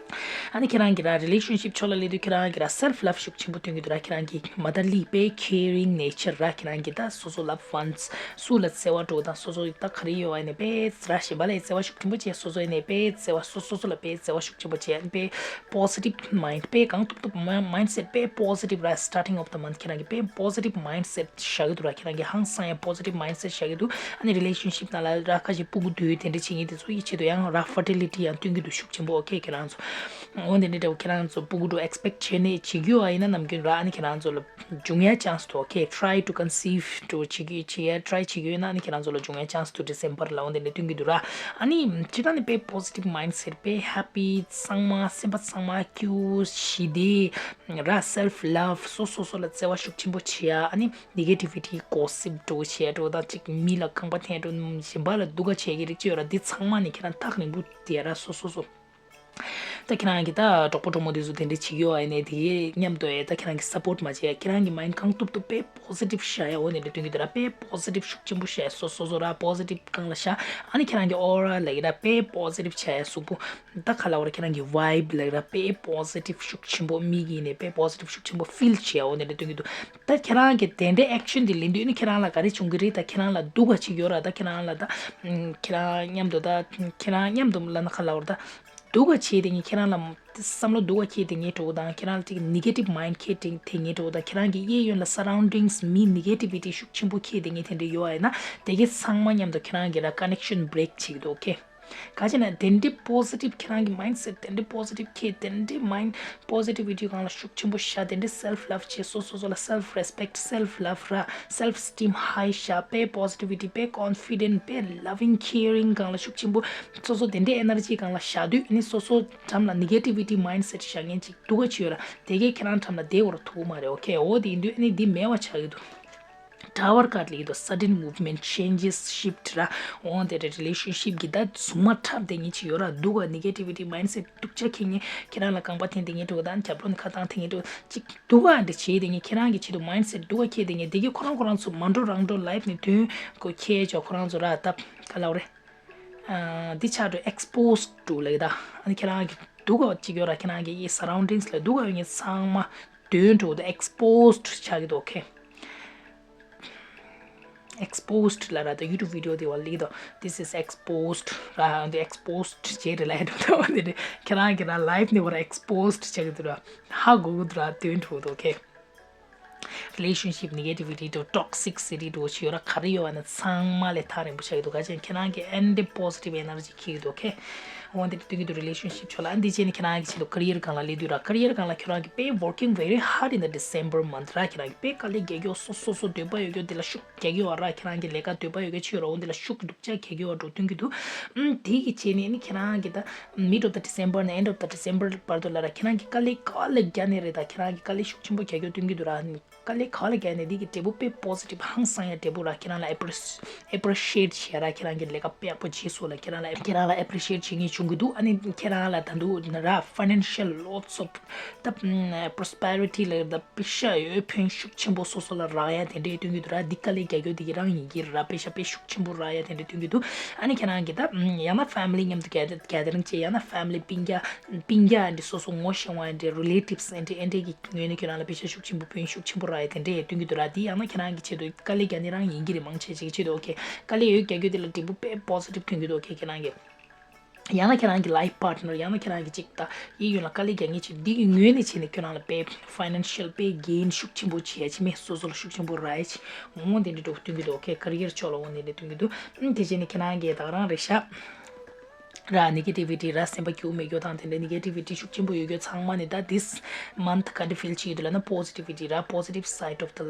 ཨ་ནི་ཁྱེད་རང་གི་ར་relationship ཕྱོགས་ལ་སླེབས་དུས་ཁྱེད་རང་གི་ར་self love ཤུགས་ཆེན་པོ་སྟོན་གྱི་འདུག་ར། ཁྱེད་རང་གི་motherly དཔེ་caring nature ར། ཁྱེད་རང་གི་ད་སོ་སོ་loved ones སུ་ལ་བརྩེ་བ་འགྲོ་དང་སོ་སོ་ད་ག་རེ་ཡོད་ཨ་ནི་དཔེ་ར་གཞན་པ་ལ་བརྩེ་བ་ཤུགས་ཆེན་པོ་བྱས། སོ་སོ་ཨ་ནི་དཔེ་བརྩེ་བ་སོ་སོ་སོ་ལ་དཔེ་བརྩེ་བ་ཤུགས་ཆེན་པོ་བྱས། ཨ་ནི་དཔེ་positive mind དཔེ་གང་ཐུབ་ཐུབ་མ་mindset དཔེ་positive ར། starting of the month ཁྱེད་རང་གི་དཔེ་positive mindset བཞག་གི་འདུག་ར། ཁྱེད་རང་གི་ཧང་སང་ཡ་positive mindset བཞག་གི་འདུག་ཨ་ནི་relationship ནང་ལ་ར་ཁ་ཅིག་སྤུ་གུ་འདུས་དེ་འདྲ་བྱེད་མཁན་དེ་ཚོ་ཡི་ཆེད་དུ་ཡང་ར་fertility ཡང་སྟོན་གྱི་འདུག་ཤུགས་ཆེན་པོ། Okay, ཁྱེད་རང་ཚོ་འོ་དེ་འདྲ་འདྲ་བོ་ཁྱེད་རང་ཚོ་སྤུ་གུ་འགྲོ་expect བྱས་ནས་བྱེད་རྒྱུ་ཨ་ཡིན་ན་ནམ་རྒྱུན་ར་ཨ་ནི་ཁྱེད་རང་ཚོ་ལ་འབྱུང་ཡ་chance འདུག Okay, try to conceive འགྲོ་བྱེད་རྒྱུ་བྱེད་ཡ་try བྱེད་རྒྱུ་ཡིན་ན་ཨ་ནི་ཁྱེད་རང་ཚོ་ལ་འབྱུང་ཡ་chance འདུག December ལ་འོ་དེ་འདྲ་སྟོན་གྱི་འདུག་ར། ཨ་ནི་སྤྱིར་བཏང་ནས་དཔེ་positive mindset དཔེ་happy གཙང་མ་སེམས་པ་གཙང་མ་སྐྱིད་ཞི་བདེ་ར། self love སོ་སོ་སོ་ལ་བརྩེ་བ་ཤུགས་ཆེན་པོ་བྱེད་ཡ། ཨ་ནི་negativity gossip འགྲོ་བྱས་འགྲོ་དང་ཅིག་མི་ལ་རྐང་པ་འཐེན་འགྲོ་གཞན་པ་ལ་སྡུག་ག་བྱེད་ཀྱི་རིགས་ཅིག་ཡོད་ར། འདི་ཚང་མ་ནི་ཁྱེད་རང་ཐག་རིང་པོ་བསྡད་ར་སོ་སོ་སོ། ད་ཁྱེད་རང་གི་ད་གྲོགས་པོ་གྲོགས་མོ་དེ་ཚོ་དེ་འདྲ་བྱེད་ཀྱི་ཡོད་ཨ་ནི་དེ་གའི་མཉམ་དུ་ཨེ་ད་ཁྱེད་རང་གི་support མ་བྱས། ཁྱེད་རང་གི་mind གང་ཐུབ་ཐུབ་དཔེ་positive བཞག་ཡ། འོ་དེ་འདྲ་སྟོན་གྱི་འདུག་ར། དཔེ་positive ཤུགས་ཆེན་པོ་བཞག་ཡ་སོ་སོ་སོ་ར། positive སྒང་ལ་བཞག་ཨ་ནི་ཁྱེད་རང་གི་aura ལབ་ཀྱི་ར་དཔེ་positive བྱས་ཡ་གཟུགས་པོ། ད་ག་ལབ་ར་ཁྱེད་རང་གི་vibe ལབ་ར་དཔེ་positive ཤུགས་ཆེན་པོ། མིག་གིས་ནས་དཔེ་positive ཤུགས་ཆེན་པོ་feel བྱེད་འོ་དེ་འདྲ་སྟོན་གྱི་འདུག་ད་ཁྱེད་རང་གི་དེ་འདྲའི་action དེ་ལེན་དུས་ནི་ཁྱེད་རང་ལ་ག་རེ་བྱུང་གི་རེད། ད་ཁྱེད་རང་ལ་སྡུག་ག་ཅིག་ཡོད་ར། ད་ཁྱེད་རང་ལ་ད་ཁྱེད་རང་མཉམ་དུ་ད་ཁྱེད་རང་མཉམ་དུ་ལབ་ན་ག་ལབ་ར་ད་སྡུག་ག་བྱེད་དེ་ངས་ཁྱེད་རང་ལ་བསམ་བློ་སྡུག་ག་ཁྱེར་དེ་ངས་འགྲོ་དང་ཁྱེད་རང་ལ་ཅིག་negative mind ཁྱེར་དེ་ངས་འགྲོ་དང་ཁྱེད་རང་གི་གཡས་གཡོན་ལ་surroundings མི་negativity ཤུགས་ཆེན་པོ་ཁྱེར་དེ་ངས་དེ་འདྲ་ཡོད་ཨ་ཡིན་ན་དེ་གའི་ཚང་མ་མཉམ་དུ་ཁྱེད་རང་གི་ར་connection break བྱེད་ཀྱི་འདུག Okay, ག་ཅི་ན་དེ་འདྲའི་positive ཁྱེད་རང་གི་mindset དེ་འདྲའི་positive ཁྱེད་དེ་འདྲའི་mind positivity སྒང་ལ་ཤུགས་ཆེན་པོ་བཞག་དེ་འདྲའི་self love བྱེད། སོ་སོ་སོ་ལ་self respect, self love ར། self esteem high བཞག་དཔེ་positivity དཔེ་confident དཔེ་loving caring སྒང་ལ་ཤུགས་ཆེན་པོ། སོ་སོ་དེ་འདྲའི་energy སྒང་ལ་བཞག་དུས་ནི་སོ་སོ་འགྲམ་ལ་negativity mindset བཞག་མཁན་ཅིག་སྡུག་ག་ཅིག་ཡོད་ར། དེ་གས་ཁྱེད་རང་འགྲམ་ལ་བསྡད་དགོས་ར་ཐུག་གི་མ་རེད། Okay, འོ་དེ་ཡིན་དུས་ནི་འདི་མེད་པ་ཆགས་ཀྱི་འདུག Tower card ལ་ཡོད་དོ། Sudden movement, changes, shift ར། འོང་དེ་རེད། Relationship གི་ད་ཟུང་མ་འཁྲབ་དེ་ངེད་ཅི་ཡོད་ར། འདུག་ག་negativity mindset སྡུག་ཅག་ཁྱེད་ངེད་ཁྱེད་རང་ལ་རྐང་པ་འཐེན་དེ་ངེད་འགྲོ་ད། རྒྱབ་ལོགས་ནས་ཁ་བཏང་དེ་ངེད་འགྲོ་ཅིག་འདུག་ག་འདི་བྱེད་དེ་ངེད་ཁྱེད་རང་གི་ཆེད་དུ་mindset སྡུག་ག་ཁྱེད་དེ་ངེད་དེ་གི་ཁོ་རང་ཁོ་རང་ཚོ་མ་འགྲོ་རང་འགྲོ་life ནས་དོན་གོ་ཁྱེད་ཅོ་ཁོ་རང་ཚོ་ར་ད་ག་ལབ་རེད། འདི་ཆགས་འགྲོ་exposed to ལབ་ད། ཨ་ནི་ཁྱེད་རང་གི་འདུག་ག་ཅིག་ཡོད་ར། ཁྱེད་རང་གི་surroundings ལ་འདུག་ག་ཡོད་ངེད་ཚང་མ་དོན་འགྲོ་ད་exposed ཆགས་ཀྱི་འདུག okay exposed ལ་ར། ད་YouTube video དེ་བ་ལི་དོ། This is exposed ར། འདི་exposed བྱེད་རེ་ལ་ཡ་འགྲོ་ད་བ་འདི་རེད། ཁྱེད་རང་གི་ར་life ནི་བ་ར་exposed བྱེད་ཀྱི་འདུག་ར། ཧ་གོ་གི་འདུག་ར། དོན་འགྲོ་འདུག okay relationship negativity དོ་toxicity དོ་ཆེ་ཡོད་ར། ག་རེ་ཡོད་བ་ན་ཚང་མ་ལས་ཐག་རིང་པོ་ཆགས་ཀྱི་འདུག་ག་ཅན་ཁྱེད་རང་གི་and positive energy འཁྱེར་གྱི་འདུག okay འོ་འདི་སྟོན་གྱི་འདུག relationship ཕྱོགས་ལ། ཨ་འདི་བྱས་ནས་ཁྱེད་རང་གི་ཆེད་དུ་career སྒང་ལ་སླེབས་དུས་ར། career སྒང་ལ་ཁྱེད་རང་གི་དཔེ་working very hard in the December month ར། ཁྱེད་རང་གི་དཔེ་དཀའ་ལས་རྒྱག་རྒྱུ་སོ་སོ་སོ་འདོད་པ་ཡོད་རྒྱུ་འདི་ལ་ཤུགས་རྒྱག་གི་ཡོད་ར། ཁྱེད་རང་གི་ལས་ཀ་འདོད་པ་ཡོད་རྒྱུ་ཆེ་ར། འོ་འདི་ལ་ཤུགས་སྡུག་ཅག་རྒྱག་གི་ཡོད་འགྲོ་སྟོན་གྱི་འདུག་ཨམ་དེ་གི་བྱས་ནས་ནི་ཁྱེད་རང་གི་ད་mid of the December ནས་end of the December བར་དུ་ལ་ར། ཁྱེད་རང་གི་དཀའ་ལས་ག་ལས་རྒྱག་ནས་རེད། ད་ཁྱེད་རང་གི་དཀའ་ལས་ཤུགས་ཆེན་པོ་རྒྱག་རྒྱུ་སྟོན་གྱི་འདུག་ར། དཀའ་ལས་ག་ལ་རྒྱག་ནས་འདི་གི་འབྲས་བུ་དཔེ་positive ཧང་སང་ཡ་འབྲས་བུ་ར། ཁྱེད་རང་ལ་appreciate appreciate བྱེད་ར། ཁྱེད་རང་གི་ལས་ཀ་དཔེ་ཡག་པོ་བྱས་སོང་ལ། ཁྱེད་རང་ལ་ཁྱེད་རང་ལ་appreciate བྱེད་མཁན་བྱུང་གི་འདུག་ཨ་ནི་ཁྱེད་རང་ལ་ད་དུང་ར་financial lots of ད་prosperity ལ་ད་པེ་ཤ་ཡོད་ཕན་ཤུགས་ཆེན་པོ་སོ་སོ་ལ་རག་ཡ་དེ་འདྲས་སྟོན་གྱི་འདུག་ར། འདི་དཀའ་ལས་རྒྱག་རྒྱུ་འདི་གི་རང་ཡིན་གྱི་ར། པེ་ཤ་དཔེ་ཤུགས་ཆེན་པོ་རག་ཡ་དེ་འདྲས་སྟོན་གྱི་འདུག་ཨ་ནི་ཁྱེད་རང་གི་ད་ཡང་ན་family མཉམ་དུ་gathering བྱེད། ཡང་ན་family སྤུན་ཀྱག་སྤུན་ཀྱག་འདི་སོ་སོ་ངོ་ཤེས་པ་འདྲ་relatives ཨེ་འདྲ་ཨེ་འདྲ་གི་ངོས་ནས་ཁྱོད་རང་ལ་པེ་ཤ་ཤུགས་ཆེན་པོ་ཕན་ཤུགས་ཆེན་པོ་རག་ཡ་དེ་འདྲ་ཡང་སྟོན་གྱི་འདུག་ར། འདི་ཡང་ན་ཁྱེད་རང་གི་ཆེད་དུ་དཀའ་ལས་རྒྱག་ནི་རང་ཡིན་གྱི་རེད། མང་ཆེ་ཅིག་གི་ཆེད་དུ། okay དཀའ་ལས་ཡོད་རྒྱག་རྒྱུ་དེ་ལ་འབྲས་བུ་དཔེ་positive ཐོན་གྱི་འདུག okay ཁྱེད་རང་གི་ཡང་ན་ཁྱེད་རང་གི་life partner ཡང་ན་ཁྱེད་རང་གི་ཅིག་ད་གཡས་གཡོན་ལ་དཀའ་ལས་རྒྱག་མཁན་ཅིག་འདི་གི་ངོས་ནས་བྱས་ནས་ཁྱོད་རང་ལ་དཔེ་financial དཔེ་gain ཤུགས་ཆེན་པོ་བྱེད་ཡ་ཅིག་མེད། སོ་སོ་ལ་ཤུགས་ཆེན་པོ་རག་ཡ་ཅིག་འོང་དེ་འདྲ་འདུག་སྟོན་གྱི་འདུག okay career ཕྱོགས་ལ་འོང་དེ་འདྲ་སྟོན་གྱི་འདུག་ཨམ་དེ་བྱས་ནས་ཁྱེད་རང་གི་ད་ག་རང་རེད་ཤག་ར་negativity ར་སེམས་པ་སྐྱིད་པོ་མེད་རྒྱུ་དང་དེ་འདྲ་negativity ཤུགས་ཆེན་པོ་ཡོད་རྒྱུ་ཚང་མ་ནི་ད་this month ག་འདྲ་feel བྱེད་ཀྱི་འདུག་ལབ་ན་positivity ར། positive side of the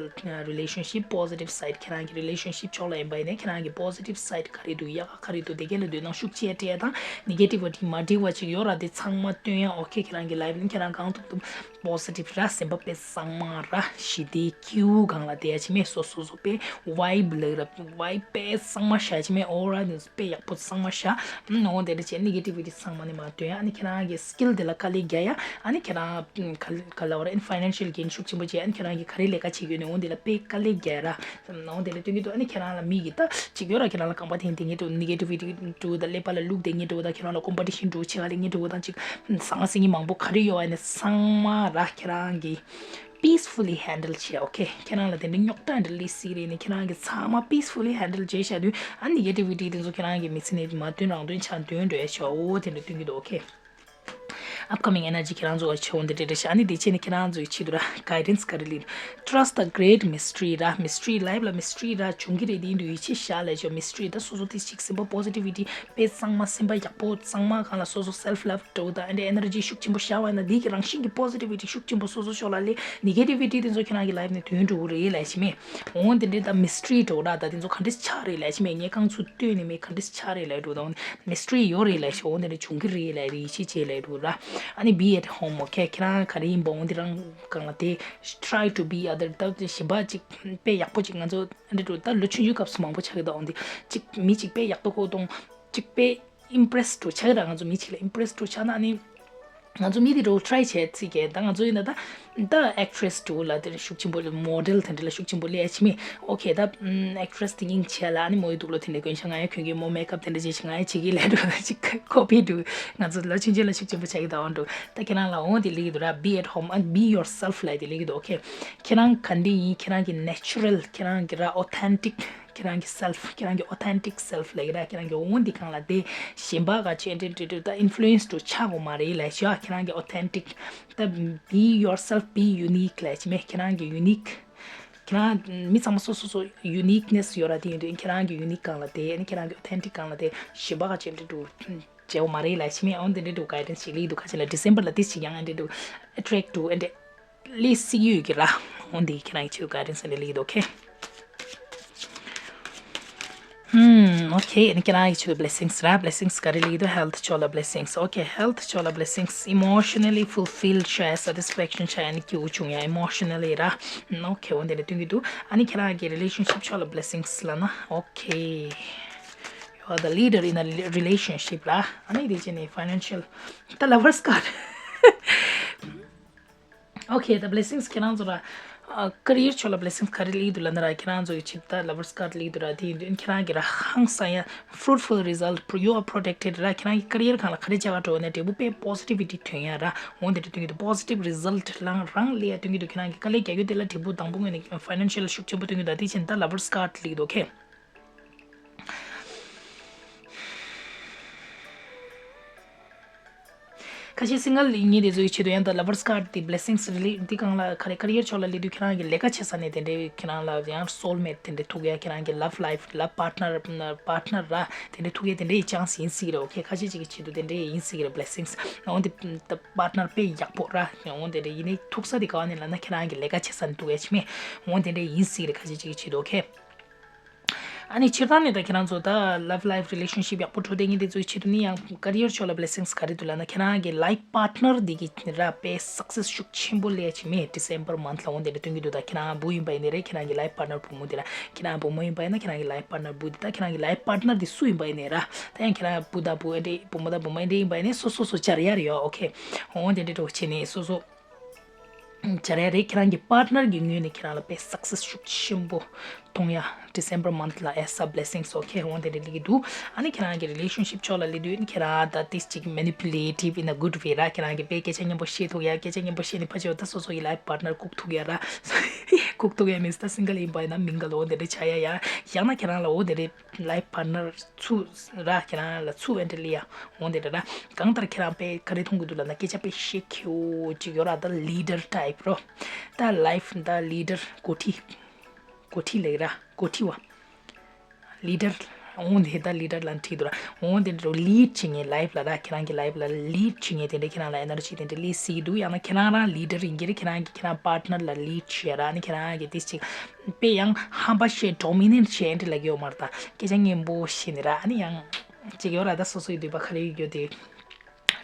relationship positive side ཁྱེད་རང་གི་relationship ཕྱོགས་ལ་ཡིན་པ་ཡིན་ན་ཁྱེད་རང་གི་positive side ག་རེ་འདུག་ཡག་ག་ག་རེ་འདུག་དེ་ག་ལ་འདོད་སྣང་ཤུགས་ཆེ་སྤྲད་དང་negativity མ་འགྲིག་པ་ཅིག་ཡོད་ར། དེ་ཚང་མ་བཏོན་ཡ་okay ཁྱེད་རང་གི་life ནི་ཁྱེད་རང་གང་ཐུབ་ཐུབ positive ར། སེམས་པ་དཔེ་གཙང་མ་ར། ཞི་བདེ་སྐྱིད་པོ་སྒང་ལ་བསྡད་ཡ་ཅིག་མེད། སོ་སོ་སོ་དཔེ་vibe ལ་ར་vibe དཔེ་གཙང་མ་བཞག་ཅིག་མེད། aura ནི་དཔེ་ཡག་པོ་གཙང་མ་བཞག་ཨ་ནི་འོ་དེ་འདྲ་བྱས་negativity ཚང་མ་ནི་མ་བཏོན་ཡ། ཨ་ནི་ཁྱེད་རང་གི་skill དེ་ལ་དཀའ་ལས་རྒྱག་ཡ། ཨ་ནི་ཁྱེད་རང་ག་ག་ལ་བ་ར་ཨ་ནི་financial gain ཤུགས་ཆེན་པོ་བྱས། ཨ་ནི་ཁྱེད་རང་གི་ག་རེ་ལས་ཀ་བྱེད་ཀྱི་ཡོད་ནི་འོ་དེ་ལ་དཔེ་དཀའ་ལས་རྒྱག་ཡ་ར། འོ་དེ་ལ་སྟོན་གྱི་འདུག་ཨ་ནི་ཁྱེད་རང་ལ་མི་གི་ད་ཅིག་ཡོད་ར། ཁྱེད་རང་ལ་རྐང་པ་འཐེན་དེ་ངེས་འགྲོ་negativity འགྲོ་ད་ཀླད་པ་ལ་བླུག་དེ་ངེས་འགྲོ་ད་ཁྱེད་རང་ལ་competition འགྲོ་ཆེ་ག་ལས་ངེས་འགྲོ་དང་ཅིག་ཟང་ཟིང་གི་མང་པོ་ག་རེ་ཡོད་ཨ་ནི་ཚང་མ་ར་ཁྱེད་རང་གི peacefully handle བྱེད། okay ཁྱེད་རང་ལ་དེ་འདྲ་རྙོག་དྲ་འདྲ་སླེབས་སྲིད་རེད་ནི་ཁྱེད་རང་གི་ཚང་མ་peacefully handle བྱས་བཞག་དུས་ཨ་negativity དེ་ཚོ་ཁྱེད་རང་གི་མི་ཚེ་ནས་མ་བཏོན་རང་བཏོན་ཆ་འདོན་འགྲོ་ཡ་ཆོག་འོ་དེ་འདྲ་སྟོན་གྱི་འདུག okay upcoming energy ཁྱེད་རང་ཚོ་བ་ཆེ་འོ་འདི་འདྲ་རེད་ཤག་ཨ་ནི་དེ་བྱས་ནས་ཁྱེད་རང་ཚོའི་ཆེད་དུ་ར་guidance ག་རེ་ལེན། Trust the great mystery ར། mystery life ལ་mystery ར་བྱུང་གི་རེད། དེ་ཡིན་དུས་ཡིད་ཆེས་བཞག་ལས་ཆོག mystery ད་སོ་སོ་དེ་ཞིག་སེམས་པ་positivity དཔེ་གཙང་མ་སེམས་པ་ཡག་པོ་གཙང་མ་སྒང་ལ་སོ་སོ་self love འགྲོ་དང་ཨ་འདྲ་energy ཤུགས་ཆེན་པོ་བཞག་པ་ན་འདི་གི་རང་བཞིན་གྱི་positivity ཤུགས་ཆེན་པོ་སོ་སོ་ཤོར་ལ་ལས་negativity དེ་ཚོ་ཁྱེད་རང་གི་life ནས་དོན་འགྲོ་གི་རེད་ལས་ཤི་མེད། འོང་དེ་འདྲའི་ད་mystery འགྲོ་ར། ད་དེ་ཚོ་ག་འདྲས་ཆགས་རེད་ལས་ཤི་མེད། ངས་རྐང་ཚུགས་ལྟོས་ནས་མེད་ག་འདྲས་ཆགས་རེད་ལས་འགྲོ་དང་mystery ཡོད་རེད་ལས་ཤི། འོང་དེ་འདྲ་བྱུང་གི་རེད་ལས་རེད་ཤི་བྱས་ལས་འགྲོ་ར། ཨ་ནི་be at home okay ཁྱེད་རང་ག་རེ་ཡིན་པ་འོང་དེ་རང་སྒང་ལ་དེ་try to be other ད་གཞན་པ་ཅིག་དཔེ་ཡག་པོ་ཅིག་ང་ཚོ་འདི་འགྲོ་ད་ལོ་ཆུང་ཆུང་སྐབས་སུ་མང་པོ་ཆགས་ཀྱི་འདུག་འོང་དེ་ཅིག་མི་ཅིག་དཔེ་ཡག་པོ་ཁོ་གཏོང་ཅིག་དཔེ་impress འགྲོ་ཆགས་ཀྱི་ར། ང་ཚོ་མི་ཅིག་ལ་impress འགྲོ་ཆགས་ན་ནི་ང་ཚོ་མི་དེ་འགྲོ་try བྱས་ཚིག་གས་ད་ང་ཚོ་ཡིན་ན་ད་ད་actress འགྲོ་ལ་དེ་ཤུགས་ཆེན་པོ་ལ་model དེ་འདྲ་ལ་ཤུགས་ཆེན་པོ་ལས་ཕྱི་མི་okay ད་actress དེ་སྙིང་ཆེ་ལ་ཨ་ནི་མོ་ཡི་དུག་ལོ་དེ་འདྲ་གོན་ཤག་ང་ཡ་གོན་གི་མོ་makeup དེ་འདྲ་བྱེད་ཤག་ང་ཡ་བྱེད་གི་ལས་འགྲོ་ད་ཅིག་copy འགྲོ། ང་ཚོ་ལོ་ཆུང་ཆུང་ལ་ཤུགས་ཆེན་པོ་ཆགས་ཀྱི་ད་འོང་འགྲོ། ད་ཁྱེད་རང་ལ་འོང་དེ་ལས་ཀྱི་འདུག་ར། be at home and be yourself ལ་དེ་ལས་ཀྱི་འདུག okay ཁྱེད་རང་ག་འདྲ་ཡིན་ཁྱེད་རང་གི་natural ཁྱེད་རང་གི་ར་authentic ཁྱེད་རང་གི་self ཁྱེད་རང་གི་authentic self ལབ་ཀྱི་ར། ཁྱེད་རང་གི་འོ་འདི་སྒང་ལ་དེ་གཞན་པ་ག་ཆེ་འདྲི་འདྲི་འདྲི་ད་influence འགྲོ་ཆགས་དགོས་མ་རེད་ལབ་ཤག་ཁྱེད་རང་གི་authentic ད་be yourself be unique ལབ་ཀྱི་མེད། ཁྱེད་རང་གི་unique ཁྱེད་རང་མི་ཚང་མ་སོ་སོ་སོ་uniqueness ཡོད་ར། དེ་ཡིན་དུས་ཁྱེད་རང་གི་unique སྒང་ལ་དེ་ཨ་ནི་ཁྱེད་རང་གི་authentic སྒང་ལ་དེ་གཞན་པ་ག་ཆེ་འདྲི་འདྲི་བྱེད་དགོས་མ་རེད་ལབ་ཀྱི་མེད། འོ་འདི་འདྲི་འདྲི་guidance ཞིག་ལས་འདུག་ཁ་ཆེ་ལ་December ལ་དེ་ཞིག་ཡང་འདྲི་འདྲི་attract to and ལས་སྲིད་ཡོད་ཀྱི་ར། འོ་འདི་ཁྱེད་རང་གི་ཆེད་དུ་guidance ལས་ལས་འདུག okay ཧུམ། ཨོ་ཁེ། ཨ་ནི་ཁྱེད་རང་གི་ཆེད་དུ་blessings ར། blessings ག་རེ་སླེབས་འདུག health ཕྱོགས་ལ་blessings. ཨོ་ཁེ། health ཕྱོགས་ལ་blessings. emotionally fulfilled བྱས། satisfaction བྱས། ཨ་ནི་སྐྱིད་པོ་བྱུང་ཡ། emotionally ར། ཨོ་ཁེ། འོ་དེ་འདྲ་སྟོན་གྱི་འདུག་ཨ་ནི་ཁྱེད་རང་གི་relationship ཕྱོགས་ལ་blessings ལབ་ན། ཨོ་ཁེ། you are the leader in a relationship ར། ཨ་ནི་དེ་བྱས་ནས་financial ད་lovers card. ཨོ་ཁེ། ད་blessings ཁྱེད་རང་ཚོ་ལ་ཨ་career ཕྱོགས་ལ་blessings ག་རེ་སླེབས་འདུག་ལབ་ན་ར། ཁྱེད་རང་ཚོ་གི་ཆེད་དུ་ད་lovers card སླེབས་འདུག་ར། དེ་ཡིན་དུས་ཁྱེད་རང་གི་ར་ཧང་སང་ཡ། fruitful result. you are protected ར། ཁྱེད་རང་གི་career སྒང་ལ་ག་རེ་བྱ་བ་འགྲོ་ནས་འབྲས་བུ་དཔེ་positivity ཐོན་ཡ་ར། འོ་དེ་འདྲ་སྟོན་གྱི་འདུག positive result རང་རང་སླེབས་ཡ་སྟོན་གྱི་འདུག་ཁྱེད་རང་གི་དཀའ་ལས་རྒྱག་རྒྱུ་དེ་ལ་འབྲས་བུ་དང་པོ་ངོས་ནས་financial ཤུགས་ཆེན་པོ་སྟོན་གྱི་འདུག་དེ་བྱས་ནས་ད་lovers card སླེབས་འདུག་ཨོ་ཁེ། ཁ་ཤས་single ཡིན་མཁན་དེ་ཚོའི་ཆེད་དུ་ཡང་ད་lovers card དེ་blessings རེད། འདི་སྒང་ལ་ག་རེ་career ཕྱོགས་ལ་སླེབས་དུས་ཁྱེད་རང་གི་ལས་ཀ་བྱེད་ས་ནས་དེ་འདྲའི་ཁྱེད་རང་ལ་ཡང་soulmate དེ་འདྲའི་ཐུག་ཡ། ཁྱེད་རང་གི་love life love partner partner ར་དེ་འདྲའི་ཐུག་ཡ་དེ་འདྲའི་chance ཡིན་སྲིད་རེད། ཨོ་ཁེ། ཁ་ཤས་ཅིག་གི་ཆེད་དུ་དེ་འདྲའི་ཡིན་སྲིད་རེད་blessings. འོན་ཏེ་partner དཔེ་ཡག་པོ་ར། འོན་ཏེ་རེད། ཡིན་ནའི་ཐུག་ས་དེ་ག་བ་ནས་ལབ་ན་ཁྱེད་རང་གི་ལས་ཀ་བྱེད་ས་ནས་ཐུག་ཡ་ཆི་མེད། འོན་དེ་འདྲའི་ཡིན་སྲིད་རེད། ཁ་ཤས་ཅིག་གི་ཆེད་དུ། ཨོ་ཁེ། ཨ་ནི་སྤྱིར་བཏང་ནས་ད་ཁྱེད་རང་ཚོ་ད་love life relationship ཡག་པོ་འགྲོ་བསྡད་མཁན་དེ་ཚོའི་ཆེད་དུ་ནི་ཡང་career ཕྱོགས་ལ་blessings ག་རེ་འདུག་ལབ་ན། ཁྱེད་རང་གི་life partner འདི་གི་ར་དཔེ་success ཤུགས་ཆེན་པོ་སླེབས་ཡ་ཆི་མེད། December month ལ་འོ་དེ་འདྲ་སྟོན་གྱི་འདུག་ད་ཁྱེད་རང་བུ་ཡིན་པ་ཡིན་ནའི་རེད། ཁྱེད་རང་གི་life partner བུ་མོ་དེ་ར། ཁྱེད་རང་བུ་མོ་ཡིན་པ་ཡིན་ན་ཁྱེད་རང་གི་life partner བུ་དེ། ད་ཁྱེད་རང་གི་life partner དེ་སུ་ཡིན་པ་ཡིན་ནའི་ར། ད་ཡང་ཁྱེད་རང་བུ་དང་བུ་ཨེ་འདྲ་བུ་མོ་དང་བུ་མོ་ཨེ་འདྲ་ཡིན་པ་ཡིན་ནའི་སོ་སོ་སོ་སྦྱར་ཡ་རེད་ཡོ། ཨོ་ཁེ། འོ་དེ་འདྲ་འགྲོ་བྱས་ནས་སོ་སོ། བྱ་ར་རེད། ཁྱེད་རང་གི་partner གི་ངོས་ནས་ཁྱེད་རང་ལ་དཔེ་success ཤུགས་ཆེན་པོ་གཏོང་ཡ། December month ལ་as a blessings. ཨོ་ཁེ། འོ་དེ་འདྲ་སླེབས་ཀྱི་འདུག་ཨ་ནི་ཁྱེད་རང་གི་relationship ཕྱོགས་ལ་སླེབས་དུས་ཁྱེད་རང་ད་ཏིས་ཅིག་manipulative in a good way ར། ཁྱེད་རང་གི་དཔེ་སྐད་ཆ་སྙན་པོ་བཤད་ཐུབ་ཡ། སྐད་ཆ་སྙན་པོ་བཤད་ནས་ཕར་ཕྱོགས་ད་སོ་སོ་ཡི་life partner བཀུག་ཐུབ་ཡ་ར། བཀུག་ཐུབ་ཡ་means ད་single ཡིན་པ་ཡིན་ན་mingle འོ་དེ་འདྲ་ཆགས་ཡ། ཡ་ཡང་ན་ཁྱེད་རང་ལ་འོ་དེ་འདྲ། Life partner ཚུ་ར། ཁྱེད་རང་ལ་ཚུ་ཨེ་འདྲ་ལི་ཡ་འོང་དེ་འདྲ་ར། གང་ལྟར་ཁྱེད་རང་དཔེ་ག་རེ་མཐོང་གི་འདུག་ལབ་ན་སྐད་ཆ་དཔེ་བཤད་ཁྱེའུ་ཅིག་ཡོད་ར། ད་leader type རོ། ད་life ད་leader འགོ་ཁྲིད། འགོ་ཁྲིད་ལེགས་ར། འགོ་ཁྲིད་བ། leader འོང་དེ་ད་leader ལ་ཁྲིད་འདུག་ར། འོང་དེ་འདྲ་lead བྱེད་མཁན་life ལ་ར། ཁྱེད་རང་གི་life ལ་lead བྱེད་མཁན་དེ་འདྲ་ཁྱེད་རང་ལ་energy དེ་འདྲ་སླེབས་སྲིད་འདུག་ཡང་ན་ཁྱེད་རང་རང་leader ཡིན་གྱི་རེད། ཁྱེད་རང་གི་ཁྱེད་རང་partner ལ་lead བྱེད་ར། ཨ་ནི་ཁྱེད་རང་གི་ཏིས་ཅིག་དཔེ་ཡང་ཧམ་པ་བཤད་dominant བྱེད་ཨེ་འདྲ་ལབ་ཀྱི་ཡོད་མ་རེད། ད་སྐད་ཆ་སྙན་པོ་བཤད་ནི་ར། ཨ་ནི་ཡང་ཅིག་ཡོད་ར། ད་སོ་སོའི་འདོད་པ་ག་རེ་ཡོད་རྒྱུ་དེ་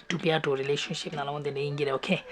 སྒྲུབ་ཡ་འགྲོ། relationship ནང་ལ་འོ་དེ་འདྲ་ཡིན་གྱི་རེད། ཨོ་ཁེ།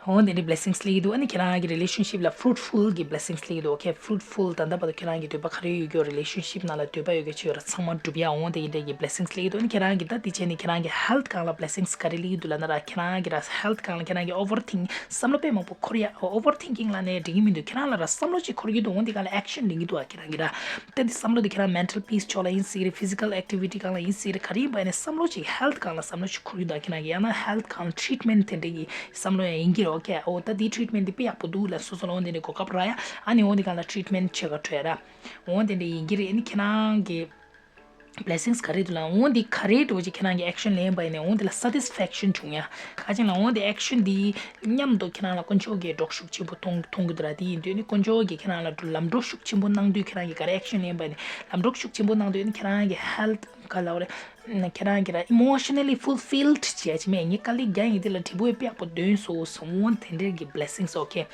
འོ་དེ་འདྲའི་blessings སླེབས་ཀྱི་འདུག་ཨ་ནི་ཁྱེད་རང་གི་relationship ལ་fruitful གི་blessings སླེབས་ཀྱི་འདུག་ཨོ་ཁེ། fruitful ད་ལྟ་བར་དུ་ཁྱེད་རང་གི་འདོད་པ་ག་རེ་ཡོད་རྒྱུ། relationship ནང་ལ་འདོད་པ་ཡོད་རྒྱུ་ཆོས་ར་ཚང་མ་འགྲུབ་ཡ་འོ་དེ་འདྲའི་གི་blessings སླེབས་ཀྱི་འདུག་ཨ་ནི་ཁྱེད་རང་གི་ད་དེ་བྱས་ནས་ཁྱེད་རང་གི་health སྒང་ལ་blessings ག་རེ་སླེབས་ཀྱི་འདུག་ལབ་ན་ར། ཁྱེད་རང་གི་ར་health སྒང་ལ་ཁྱེད་རང་གི་overthink བསམ་བློ་དཔེ་མང་པོ་འཁོར་ཡ། overthinking ལབ་ནས་འགྲིག་གི་མི་འདུག་ཁྱེད་རང་ལ་ར་བསམ་བློ་ཅིག་འཁོར་གྱི་འདུག་འོ་འདི་སྒང་ལ་action ལེན་གྱི་འདུག་ཨ་ཁྱེད་རང་གི་ར། ད་འདི་བསམ་བློ་འདི་ཁྱེད་རང་mental peace ཕྱོགས་ལ་ཡིན་སྲིད་རེད། physical activity སྒང་ལ་ཡིན་སྲིད་རེད། ག་རེ་ཡིན་པ་ཡིན་ནའི་བསམ་བློ་ཅིག་health སྒང་ལ་བསམ་བློ་ཅིག་འཁོར་གྱི་འདུག་ཨ་ཁྱེད་རང་གི། ཡང་ན་health སྒང་ལ་treatment དེ་འདྲ་གི་བསམ་བློ་ཡང་ཡིན་གྱི་རེད། ཨོ་ཁེ། ཨོ་ད་འདི་treatment འདི་དཔེ་ཡག་པོ་འདུག་ལབ་སོ་སོ་ལ་འོ་འདི་འདྲ་གོ་སྐབས་རག་ཡ། ཨ་ནི་འོ་འདི་སྒང་ལ་treatment བྱེད་ག་འགྲོ་ཡ་ར། འོ་འདི་འདྲ་ཡིན་གྱི་རེད། ཨ་ནི་ཁྱེད་རང་གི blessings ག་རེ་འདུག་ལ། འོ་འདི་ག་རེ་འགྲོ་ཅིག་ཁྱེད་རང་གི་action ལེན་པ་ཡིན་ནའི་འོ་འདི་ལ་satisfaction བྱུང་ཡ། ག་ཅིག་ལ་འོ་འདི་action འདི་མཉམ་དུ་ཁྱེད་རང་ལ་དཀོན་མཆོག་གིས་གྲོགས་ཤུགས་ཆེན་པོ་གཏོང་གཏོང་གི་འདུག་ར། དེ་ཡིན་དུས་ནི་དཀོན་མཆོག་གིས་ཁྱེད་རང་ལ་ལམ་གྲོགས་ཤུགས་ཆེན་པོ་གནང་དུས་ཁྱེད་རང་གིས་ག་རེ་action ལེན་པ་ཡིན་ནའི་ལམ་གྲོགས་ཤུགས་ཆེན་པོ་གནང་དུས་ནི་ཁྱེད་རང་གི་health ག་ལབ་རེད། ཁྱེད་རང་གི་ར་emotionally fulfilled བྱས་ཅི་མེད་ངས་དཀའ་ལས་རྒྱག་ཡིན་དེ་ལ་འབྲས་བུ་དཔེ་ཡག་པོ་ཐོན་སོང་། འོ་དེ་འདྲའི་གི་blessings ཨོ་ཁེ།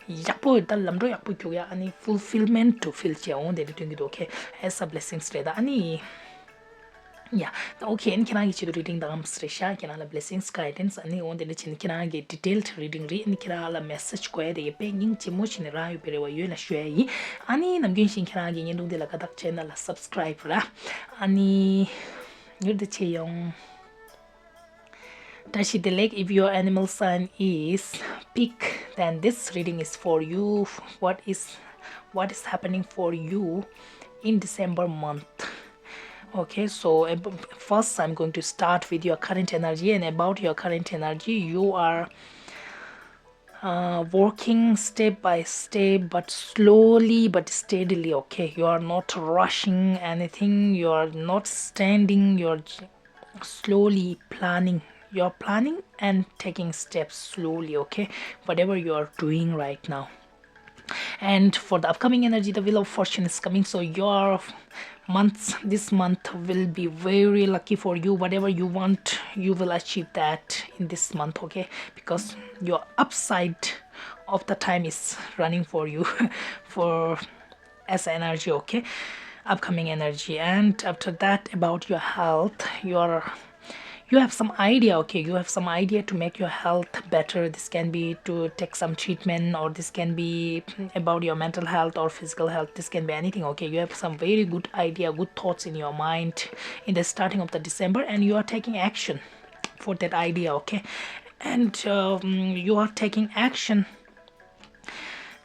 ཡག་པོ་ད་ལམ་འགྲོ་ཡག་པོ་རྒྱུག་ཡ། ཨ་ནི་fulfillment to feel བྱས་འོ་དེ་འདྲ་ཐོན་གྱི་འདུག་ཨོ་ཁེ། as a blessings རེད་ད། ཨ་ནི་ཡ་ཨོ་ཁེ། ཨ་ནི་ཁྱེད་རང་གི་ཆེད་དུ་reading དང་རེད་ཤག་ཁྱེད་རང་ལ་blessings guidance ཨ་ནི་འོ་དེ་འདྲ་བྱས་ནས་ཁྱེད་རང་གི་detailed reading རེད། ཨ་ནི་ཁྱེད་རང་ལ་message དགོས་ཡ་དེ་དཔེ་སྙིང་རྗེ་མོ་བྱས་ནས་རང་ཡོད་པའི་རེ་བ་ཡོད་ལ་ཞུ་ཡ་ཡིན། ཨ་ནི་ནམ་རྒྱུན་བཞིན་ཁྱེད་རང་གི་བརྙན་ཐུང་དེ་ལ་དགའ་རྟགས་བྱས་ན་ལ་subscribe ར། ཨ་ནི་མྱུར་དུ་མཇལ་ཡོང་། བཀྲ་ཤིས་བདེ་ལེགས། If your animal sign is pig, then this reading is for you. What is what is happening for you in December month? Okay, so ab- first I'm going to start with your current energy, and about your current energy, you are uh, working step by step, but slowly but steadily. Okay, you are not rushing anything, you are not standing, you are slowly planning. You're planning and taking steps slowly, okay? Whatever you are doing right now. And for the upcoming energy, the Wheel of Fortune is coming. So your months, this month will be very lucky for you. Whatever you want, you will achieve that in this month, okay? Because your upside of the time is running for you for as energy, okay? upcoming energy. And after that, about your health, your you have some idea, okay? You have some idea to make your health better. This can be to take some treatment, or this can be about your mental health or physical health. This can be anything, okay? You have some very good idea, good thoughts in your mind in the starting of the December, and you are taking action for that idea, okay? And um, you are taking action.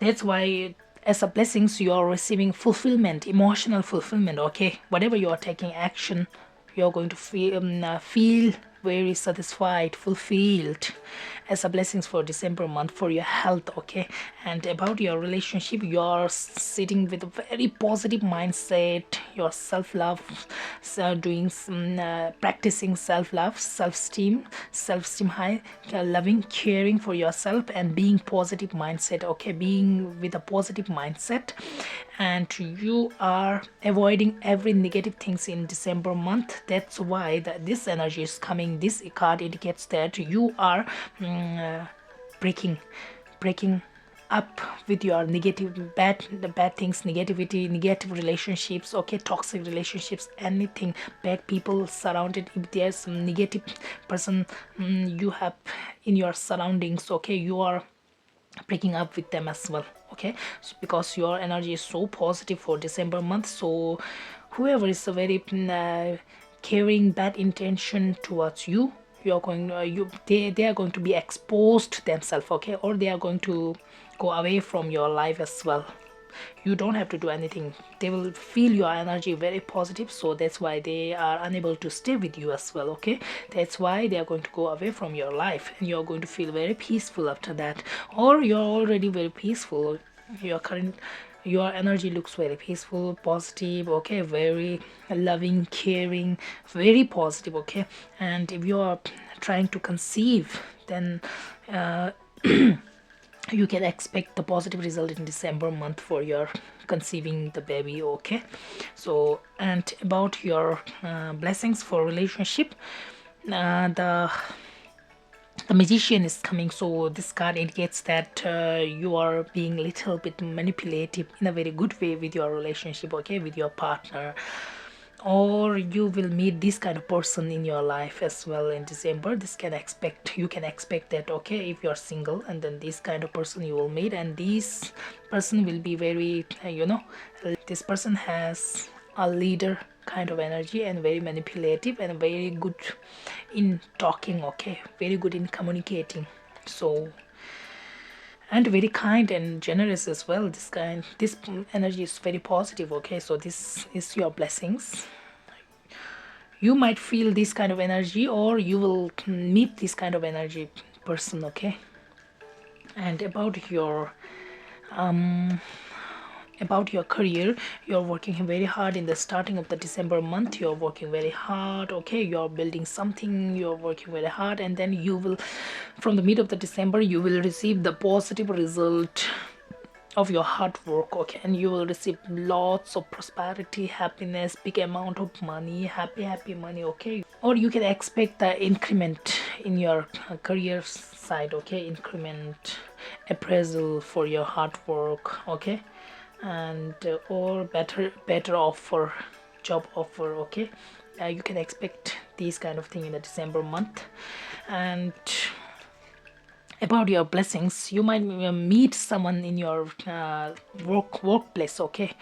That's why, as a blessings, you are receiving fulfillment, emotional fulfillment, okay? Whatever you are taking action, you are going to feel, um, uh, feel very satisfied, fulfilled, as a blessings for December month for your health, okay? And about your relationship, you are sitting with a very positive mindset, your self-love, so doing some, uh, practicing self-love, self-esteem, self-esteem high, uh, loving, caring for yourself, and being positive mindset, okay? Being with a positive mindset, and you are avoiding every negative things in December month. That's why the, this energy is coming. This card indicates that you are, mm, uh, breaking, breaking up with your negative, bad, the bad things, negativity, negative relationships, okay, toxic relationships, anything, bad people surrounded. If there's some negative person, mm, you have in your surroundings, okay, you are breaking up with them as well, okay? So because your energy is so positive for December month, so whoever is a very, mm, uh, caring bad intention towards you, you are going, uh, you they, they are going to be exposed themselves, okay? Or they are going to go away from your life as well. You don't have to do anything. They will feel your energy very positive, so that's why they are unable to stay with you as well, okay? That's why they are going to go away from your life, and you're going to feel very peaceful after that. Or you're already very peaceful. Your current, your energy looks very peaceful, positive, okay? Very loving, caring, very positive, okay? And if you are trying to conceive, then, uh, you can expect the positive result in December month for your conceiving the baby, okay? So, and about your, uh, blessings for relationship, uh, the the Magician is coming, so this card indicates that, uh, you are being little bit manipulative in a very good way with your relationship, okay, with your partner. Or you will meet this kind of person in your life as well in December. This can expect, you can expect that, okay, if you're single, and then this kind of person you will meet, and this person will be very, uh, you know, this person has a leader kind of energy and very manipulative and very good in talking, okay, very good in communicating. So, and very kind and generous as well. This kind, this energy is very positive, okay? So this is your blessings. You might feel this kind of energy, or you will meet this kind of energy person, okay? And about your, um about your career, you're working very hard in the starting of the December month. You're working very hard, okay? You're building something, you're working very hard, and then you will, from the mid of the December, you will receive the positive result of your hard work, okay? And you will receive lots of prosperity, happiness, big amount of money, happy, happy money, okay? Or you can expect the increment in your, uh, career side, okay? Increment, appraisal for your hard work, okay? And, uh, or better, better offer, job offer, okay? Uh, you can expect these kind of thing in the December month. And about your blessings, you might, uh, meet someone in your, uh, work workplace, okay?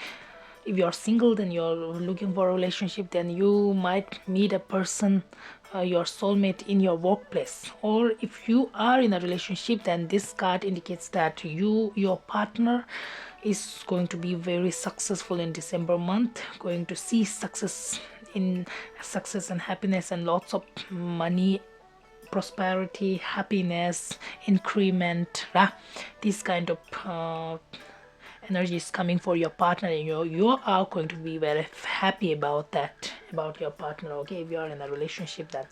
If you're single, then you're looking for a relationship, then you might meet a person, uh, your soulmate in your workplace. Or if you are in a relationship, then this card indicates that you, your partner is going to be very successful in December month, going to see success in success and happiness and lots of money, prosperity, happiness, increment, right? This kind of, uh, energy is coming for your partner, and you, you are going to be very happy about that, about your partner, okay? If you are in a relationship, then,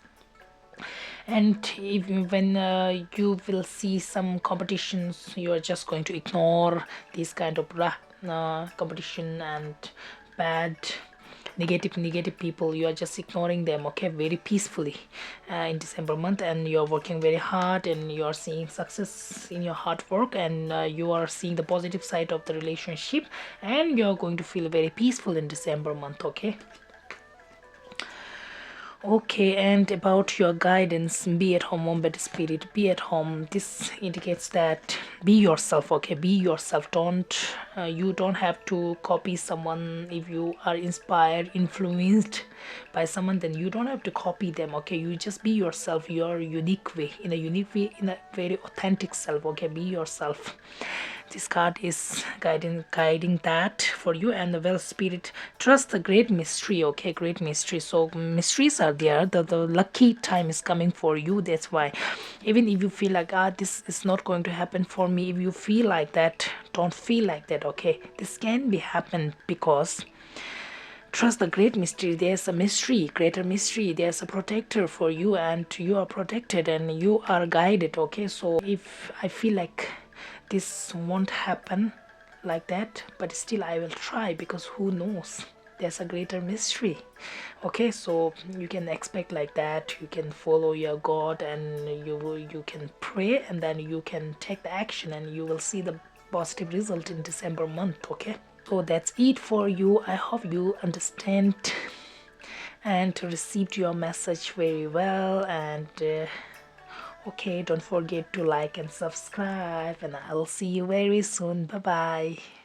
and if, when, uh, you will see some competitions, you are just going to ignore these kind of, uh, competition and bad negative negative people, you are just ignoring them, okay, very peacefully uh, in December month, and you are working very hard and you are seeing success in your hard work, and uh, you are seeing the positive side of the relationship, and you are going to feel very peaceful in December month, okay. Okay, and about your guidance, be at home, Wombat Spirit, be at home. This indicates that be yourself, okay? Be yourself. Don't uh, you don't have to copy someone. If you are inspired, influenced by someone, then you don't have to copy them, okay? You just be yourself, your unique way, in a unique way, in a very authentic self, okay? Be yourself. This card is guiding guiding that for you. And the Well Spirit, trust the great mystery, okay? Great mystery. So mysteries are there. The, the lucky time is coming for you. That's why, even if you feel like, ah, this is not going to happen for me, if you feel like that, don't feel like that, okay? This can be happen because trust the great mystery. There's a mystery, greater mystery. There's a protector for you, and you are protected and you are guided, okay? So if I feel like this won't happen like that, but still I will try, because who knows? There's a greater mystery. Okay, so you can expect like that. You can follow your God, and you will, you can pray, and then you can take the action, and you will see the positive result in December month, okay? So that's it for you. I hope you understand and received your message very well. And uh, okay, don't forget to like and subscribe, and I'll see you very soon. Bye bye.